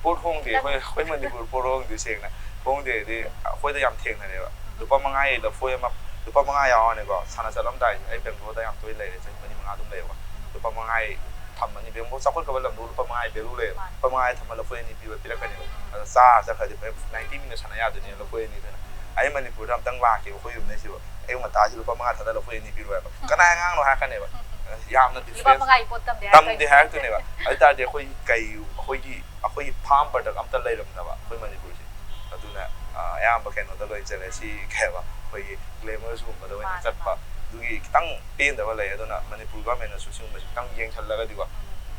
ꯄꯣꯠ ꯍꯣꯡꯗꯦ꯫ ꯑꯩꯈꯣꯏ ꯑꯩꯈꯣꯏ ꯃꯅꯤꯄꯨꯔ ꯄꯣꯠ ꯍꯣꯡꯗꯦ꯫ ꯁꯦꯡꯅ ꯍꯣꯡꯗꯦ ꯍꯥꯏꯗꯤ ꯑꯩꯈꯣꯏꯗ ꯌꯥꯝ ꯊꯦꯡꯅꯔꯦꯕ꯫ ꯂꯨꯄꯥ ꯃꯉꯥꯒꯤ ꯂꯐꯣꯏ ꯑꯃ, ꯂꯨꯄꯥ ꯃꯉꯥ ꯌꯥꯎꯔꯅꯤꯀꯣ, ꯁꯥꯟꯅ ꯆꯠꯂꯝꯗꯥꯏꯁꯦ꯫ ꯑꯩ ꯕꯦꯡꯒ꯭ꯂꯣꯔꯗ ꯌꯥꯝ ꯇꯣꯏꯅ ꯂꯩꯔꯦ, ꯆꯍꯤ ꯃꯔꯤ ꯃꯉꯥ ꯑꯗꯨꯝ ꯂꯩꯌꯦꯕ꯫ ꯂꯨꯄꯥ ꯃꯉꯥꯒꯤ ꯊꯝꯃꯅꯤ꯫ ꯕꯦꯡꯒ꯭ꯂꯣꯔ ꯆꯥꯎꯈꯠꯈ꯭ꯔꯕ ꯂꯝꯗꯨ ꯂꯨꯄꯥ ꯃꯉꯥꯒꯤ ꯚꯦꯂꯨ ꯂꯩꯌꯦꯕ꯫ ꯂꯨꯄꯥ ꯃꯉꯥꯒꯤ ꯊꯝꯃ ꯂꯐꯣꯏ ꯑꯅꯤ ꯄꯤꯕ ꯄꯤꯔꯛꯀꯅꯦꯕ꯫ ꯑꯗꯣ ꯆꯥꯔ ꯆꯠꯈ꯭ꯔꯗꯤ ꯅꯥꯏꯟꯇꯤ ꯃꯤꯅꯠ ꯁꯥꯟꯅ ꯌꯥꯗꯣꯏꯅꯦ ꯂꯐꯣꯏ ꯑꯅꯤꯗꯨꯅ꯫ ꯑꯩ ꯃꯅꯤꯄꯨꯔꯗ ꯑꯝꯇꯪ ꯂꯥꯛꯀꯦꯕ, ꯑꯩꯈꯣꯏ ꯌꯨꯝꯗꯩꯁꯤꯕꯣ꯫ ꯑꯌꯨꯛ ꯉꯟꯇꯥꯁꯤ ꯂꯨꯄꯥ ꯃꯉꯥ ꯊꯥꯗ ꯂꯐꯣꯏ ꯑꯅꯤ ꯄꯤꯔꯣ ꯍꯥꯏꯕ꯫ ꯀꯅꯥꯏ ꯑꯉꯥꯡꯅꯣ ꯍꯥꯏꯔꯛꯀꯅꯦꯕ꯫ ꯌꯥꯝꯅ ꯂꯨꯄꯥ ꯗꯤꯐ꯭ꯔꯦꯟꯁ ꯃꯉꯥꯒꯤ ꯄꯣꯠ ꯇꯝꯗꯦ ꯇꯝꯗꯦ ꯍꯥꯏꯔꯛꯀꯅꯤ꯫ ꯍꯥꯏꯔꯛꯇꯣꯏꯅꯦꯕ꯫ ꯑꯗꯨ ꯇꯥꯔꯗꯤ ꯑꯩꯈꯣꯏ ꯀꯩ, ꯑꯩꯈꯣꯏꯒꯤ, ꯑꯩꯈꯣꯏꯒꯤ ꯐꯥꯔꯝ ꯄ꯭ꯔꯗꯛ ꯑꯝꯇ ꯂꯩꯔꯝꯗꯕ ꯑꯩꯈꯣꯏ ꯃꯅꯤꯄꯨꯔꯁꯦ꯫ ꯑꯗꯨꯅ, ꯑ, ꯑꯌꯥꯝꯕ ꯀꯩꯅꯣꯗ ꯂꯣꯏ ꯆꯠꯂꯦ꯫ ꯁꯤ ꯀꯩ ꯍꯥꯏꯕ, ꯑꯩꯈꯣꯏꯒꯤ ꯒ꯭ꯂꯦꯃꯔꯁꯀꯨꯝꯕꯗ ꯑꯣꯏꯅ ꯃꯥꯅꯦ, ꯆꯠꯄ꯫ ꯃꯥꯅꯦ꯫ ꯑꯗꯨꯒꯤ ꯈꯤꯇꯪ ꯄꯦꯟꯗꯕ ꯂꯩ꯫ ꯑꯗꯨꯅ ꯃꯅꯤꯄꯨꯔ ꯒꯚꯔꯟꯃꯦꯟꯅꯁꯨ ꯁꯤꯒꯨꯝꯕꯁꯦ ꯈꯤꯇꯪ ꯌꯦꯡꯁꯤꯜꯂꯒꯗꯤꯀꯣ,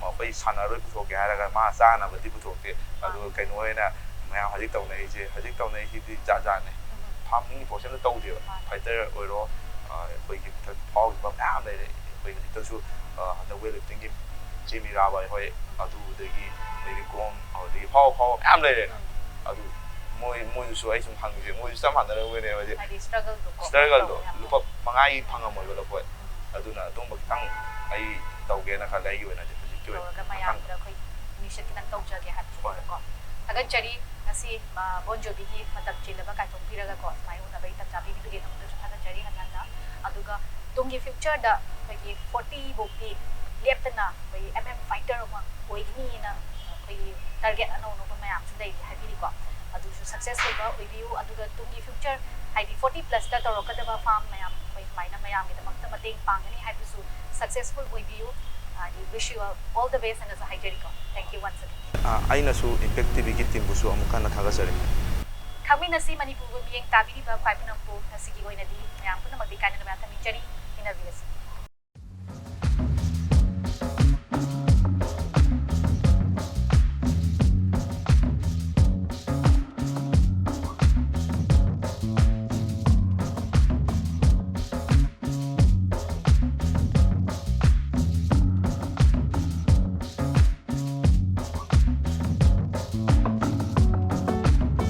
ꯑꯩꯈꯣꯏ ꯁꯥꯟꯅꯔꯣꯏ ꯄꯨꯊꯣꯛꯀꯦ ꯍꯥꯏꯔꯒ ꯃꯥ ꯆꯥꯅꯕꯗꯤ ꯄꯨꯊꯣꯛꯇꯦ꯫ ꯑꯗꯨꯒ ꯀꯩꯅꯣ ꯑꯣꯏꯅ ꯃꯌꯥꯝ ꯍꯧꯖꯤꯛ ꯇꯧꯅꯔꯤꯁꯦ, ꯍꯧꯖꯤꯛ ꯇꯧꯅꯔꯤꯁꯤꯗꯤ ꯖꯥꯠ ꯖꯥꯠꯅꯦ꯫ ꯐꯥꯔꯃꯤꯡꯒꯤ ꯄꯣꯠꯁꯦ ꯑꯝꯇ ꯇꯧꯗꯦꯕ꯫ ꯐꯥꯏꯇꯔ ꯑꯣꯏꯔꯣ, ꯑ, ꯑꯩꯈꯣꯏꯒꯤ ꯃꯊꯛ ꯐꯥꯎꯈꯤꯕ ꯃꯌꯥꯝ ꯂꯩꯔꯦ꯫ ꯑꯩꯈꯣꯏ ꯍꯧꯖꯤꯛꯇꯁꯨ, ꯑ, ꯍꯟꯗꯛ ꯋꯦꯠ ꯂꯤꯐꯇꯤꯡꯒꯤ ꯖꯦꯃꯤ ꯔꯥꯕꯥꯏ ꯍꯣꯏ, ꯑꯗꯨꯗꯒꯤ ꯃꯦꯔꯤ ꯀꯣꯝ, ꯑꯗꯨꯗꯒꯤ ꯐꯥꯎ ꯐꯥꯎꯕ ꯃꯌꯥꯝ ꯂꯩꯔꯦꯅ꯫ ꯑꯗꯨ ꯃꯣꯏ, ꯃꯣꯏꯗꯨꯁꯨ ꯑꯩ ꯁꯨꯝ ꯍꯪꯉꯤꯁꯦ, ꯃꯣꯏꯁꯨ ꯆꯞ ꯃꯥꯟꯅꯔꯝꯒꯅꯦꯕ ꯍꯧꯖꯤꯛ꯫ ꯍꯥꯏꯗꯤ ꯁ꯭ꯇ꯭ꯔꯒꯜꯗꯣ ꯀꯣ ꯁ꯭ꯇ꯭ꯔꯒꯜꯗꯣ ꯇꯧꯕ ꯌꯥꯝ ꯂꯨꯄꯥ ꯃꯉꯥꯒꯤ ꯐꯪꯉꯝꯃꯣꯏꯕ ꯂꯐꯣꯏ꯫ ꯑꯗꯨꯅ ꯑꯗꯨꯝꯕ ꯈꯤꯇꯪ ꯑꯩ ꯇꯧꯒꯦꯅ ꯈꯜꯂꯦ ꯑꯩꯒꯤ ꯑꯣꯏꯅꯗꯤ ꯍꯧꯖꯤꯛꯀꯤ ꯑꯣꯏꯅ꯫ ꯇꯧꯔꯒ ꯃꯊꯪ ꯃꯌꯥꯝꯗ ꯑꯩꯈꯣꯏ ꯃꯤꯁꯦ ꯈꯤꯇꯪ ꯇꯧꯖꯒꯦ ꯍꯥꯏꯕꯅꯦꯕꯀꯣ꯫ ꯊꯥꯒꯠꯆꯔꯤ꯫ ꯉꯁꯤ ꯕꯣꯟ ꯖꯣꯕꯤꯒꯤ ꯃꯇꯝ ꯆꯤꯜꯂꯕ ꯀꯥꯏꯊꯣꯛꯄꯤꯔꯒ ꯀꯣ ꯁꯨꯃꯥꯏꯅ ꯎꯅꯕꯒꯤ ꯇꯟꯖꯥ ꯄꯤꯕꯤꯕꯒꯤꯗꯃꯛꯇꯁꯨ ꯊꯥꯒꯠꯆꯔꯤ ꯍꯟꯅ ꯍꯟꯅ꯫ ꯑꯗꯨꯒ ꯇꯨꯡꯒꯤ ꯐ꯭ꯌꯨꯆꯔꯗ ꯑꯩꯈꯣꯏꯒꯤ ꯐꯣꯔꯇꯤ ꯐꯥꯎꯗꯤ ꯂꯦꯞꯇꯅ ꯑꯩꯈꯣꯏꯒꯤ ꯑꯦꯝ ꯑꯦꯝ ꯐꯥꯏꯇꯔ ꯑꯃ ꯑꯣꯏꯒꯅꯤꯅ ꯑꯩꯈꯣꯏꯒꯤ ꯇꯥꯔꯒꯦꯠ ꯑꯅꯧ ꯑꯅꯧꯕ ꯃꯌꯥꯝꯁꯨ ꯂꯩꯔꯤ ꯍꯥꯏꯕꯤꯔꯤꯀꯣ꯫ ꯑꯗꯨꯁꯨ ꯁꯛꯁꯦꯁ ꯑꯣꯏꯕ ꯑꯣꯏꯕꯤꯌꯨ꯫ ꯑꯗꯨꯒ ꯇꯨꯡꯒꯤ ꯐ꯭ꯌꯨꯆꯔ ꯍꯥꯏꯗꯤ ꯐꯣꯔꯇꯤ ꯄ꯭ꯂꯁꯇ ꯇꯧꯔꯛꯀꯗꯕ ꯐꯥꯝ ꯃꯌꯥꯝ ꯑꯩꯈꯣꯏ ꯁꯨꯃꯥꯏꯅ ꯃꯌꯥꯝꯒꯤꯗꯃꯛꯇ ꯃꯇꯦꯡ ꯄꯥꯡꯒꯅꯤ ꯍꯥꯏꯕꯁꯨ ꯁꯛꯁꯦꯁꯐꯨꯜ ꯑꯣꯏꯕꯤꯌꯨ꯫ ꯍꯥꯏꯗꯤ wish you all the best ꯍꯥꯏꯅꯁꯨ ꯍꯥꯏꯖꯔꯤꯀꯣ꯫ Thank you once again. ꯑꯩꯅꯁꯨ ꯏꯝꯄꯦꯛ ꯇꯤꯚꯤꯒꯤ ꯇꯤꯝꯕꯨꯁꯨ ꯑꯃꯨꯛ ꯍꯟꯅ ꯊꯥꯒꯠꯆꯔꯤ꯫ ꯈꯪꯃꯤꯟꯅꯁꯤ ꯃꯅꯤꯄꯨꯔꯕꯨ ꯃꯤꯠꯌꯦꯡ ꯇꯥꯕꯤꯔꯤꯕ ꯈ꯭ꯋꯥꯏ ꯄꯨꯝꯅꯃꯛꯄꯨ꯫ ꯉꯁꯤꯒꯤ ꯑꯣꯏꯅꯗꯤ ꯃꯌꯥꯝ ꯄꯨꯝꯅꯃꯛꯇ ꯏꯀꯥꯏ ꯅꯣꯂꯨꯃꯥꯕꯝ ꯊꯝꯖꯔꯤ꯫ ꯏꯟꯅꯕꯤꯔꯁꯤ꯫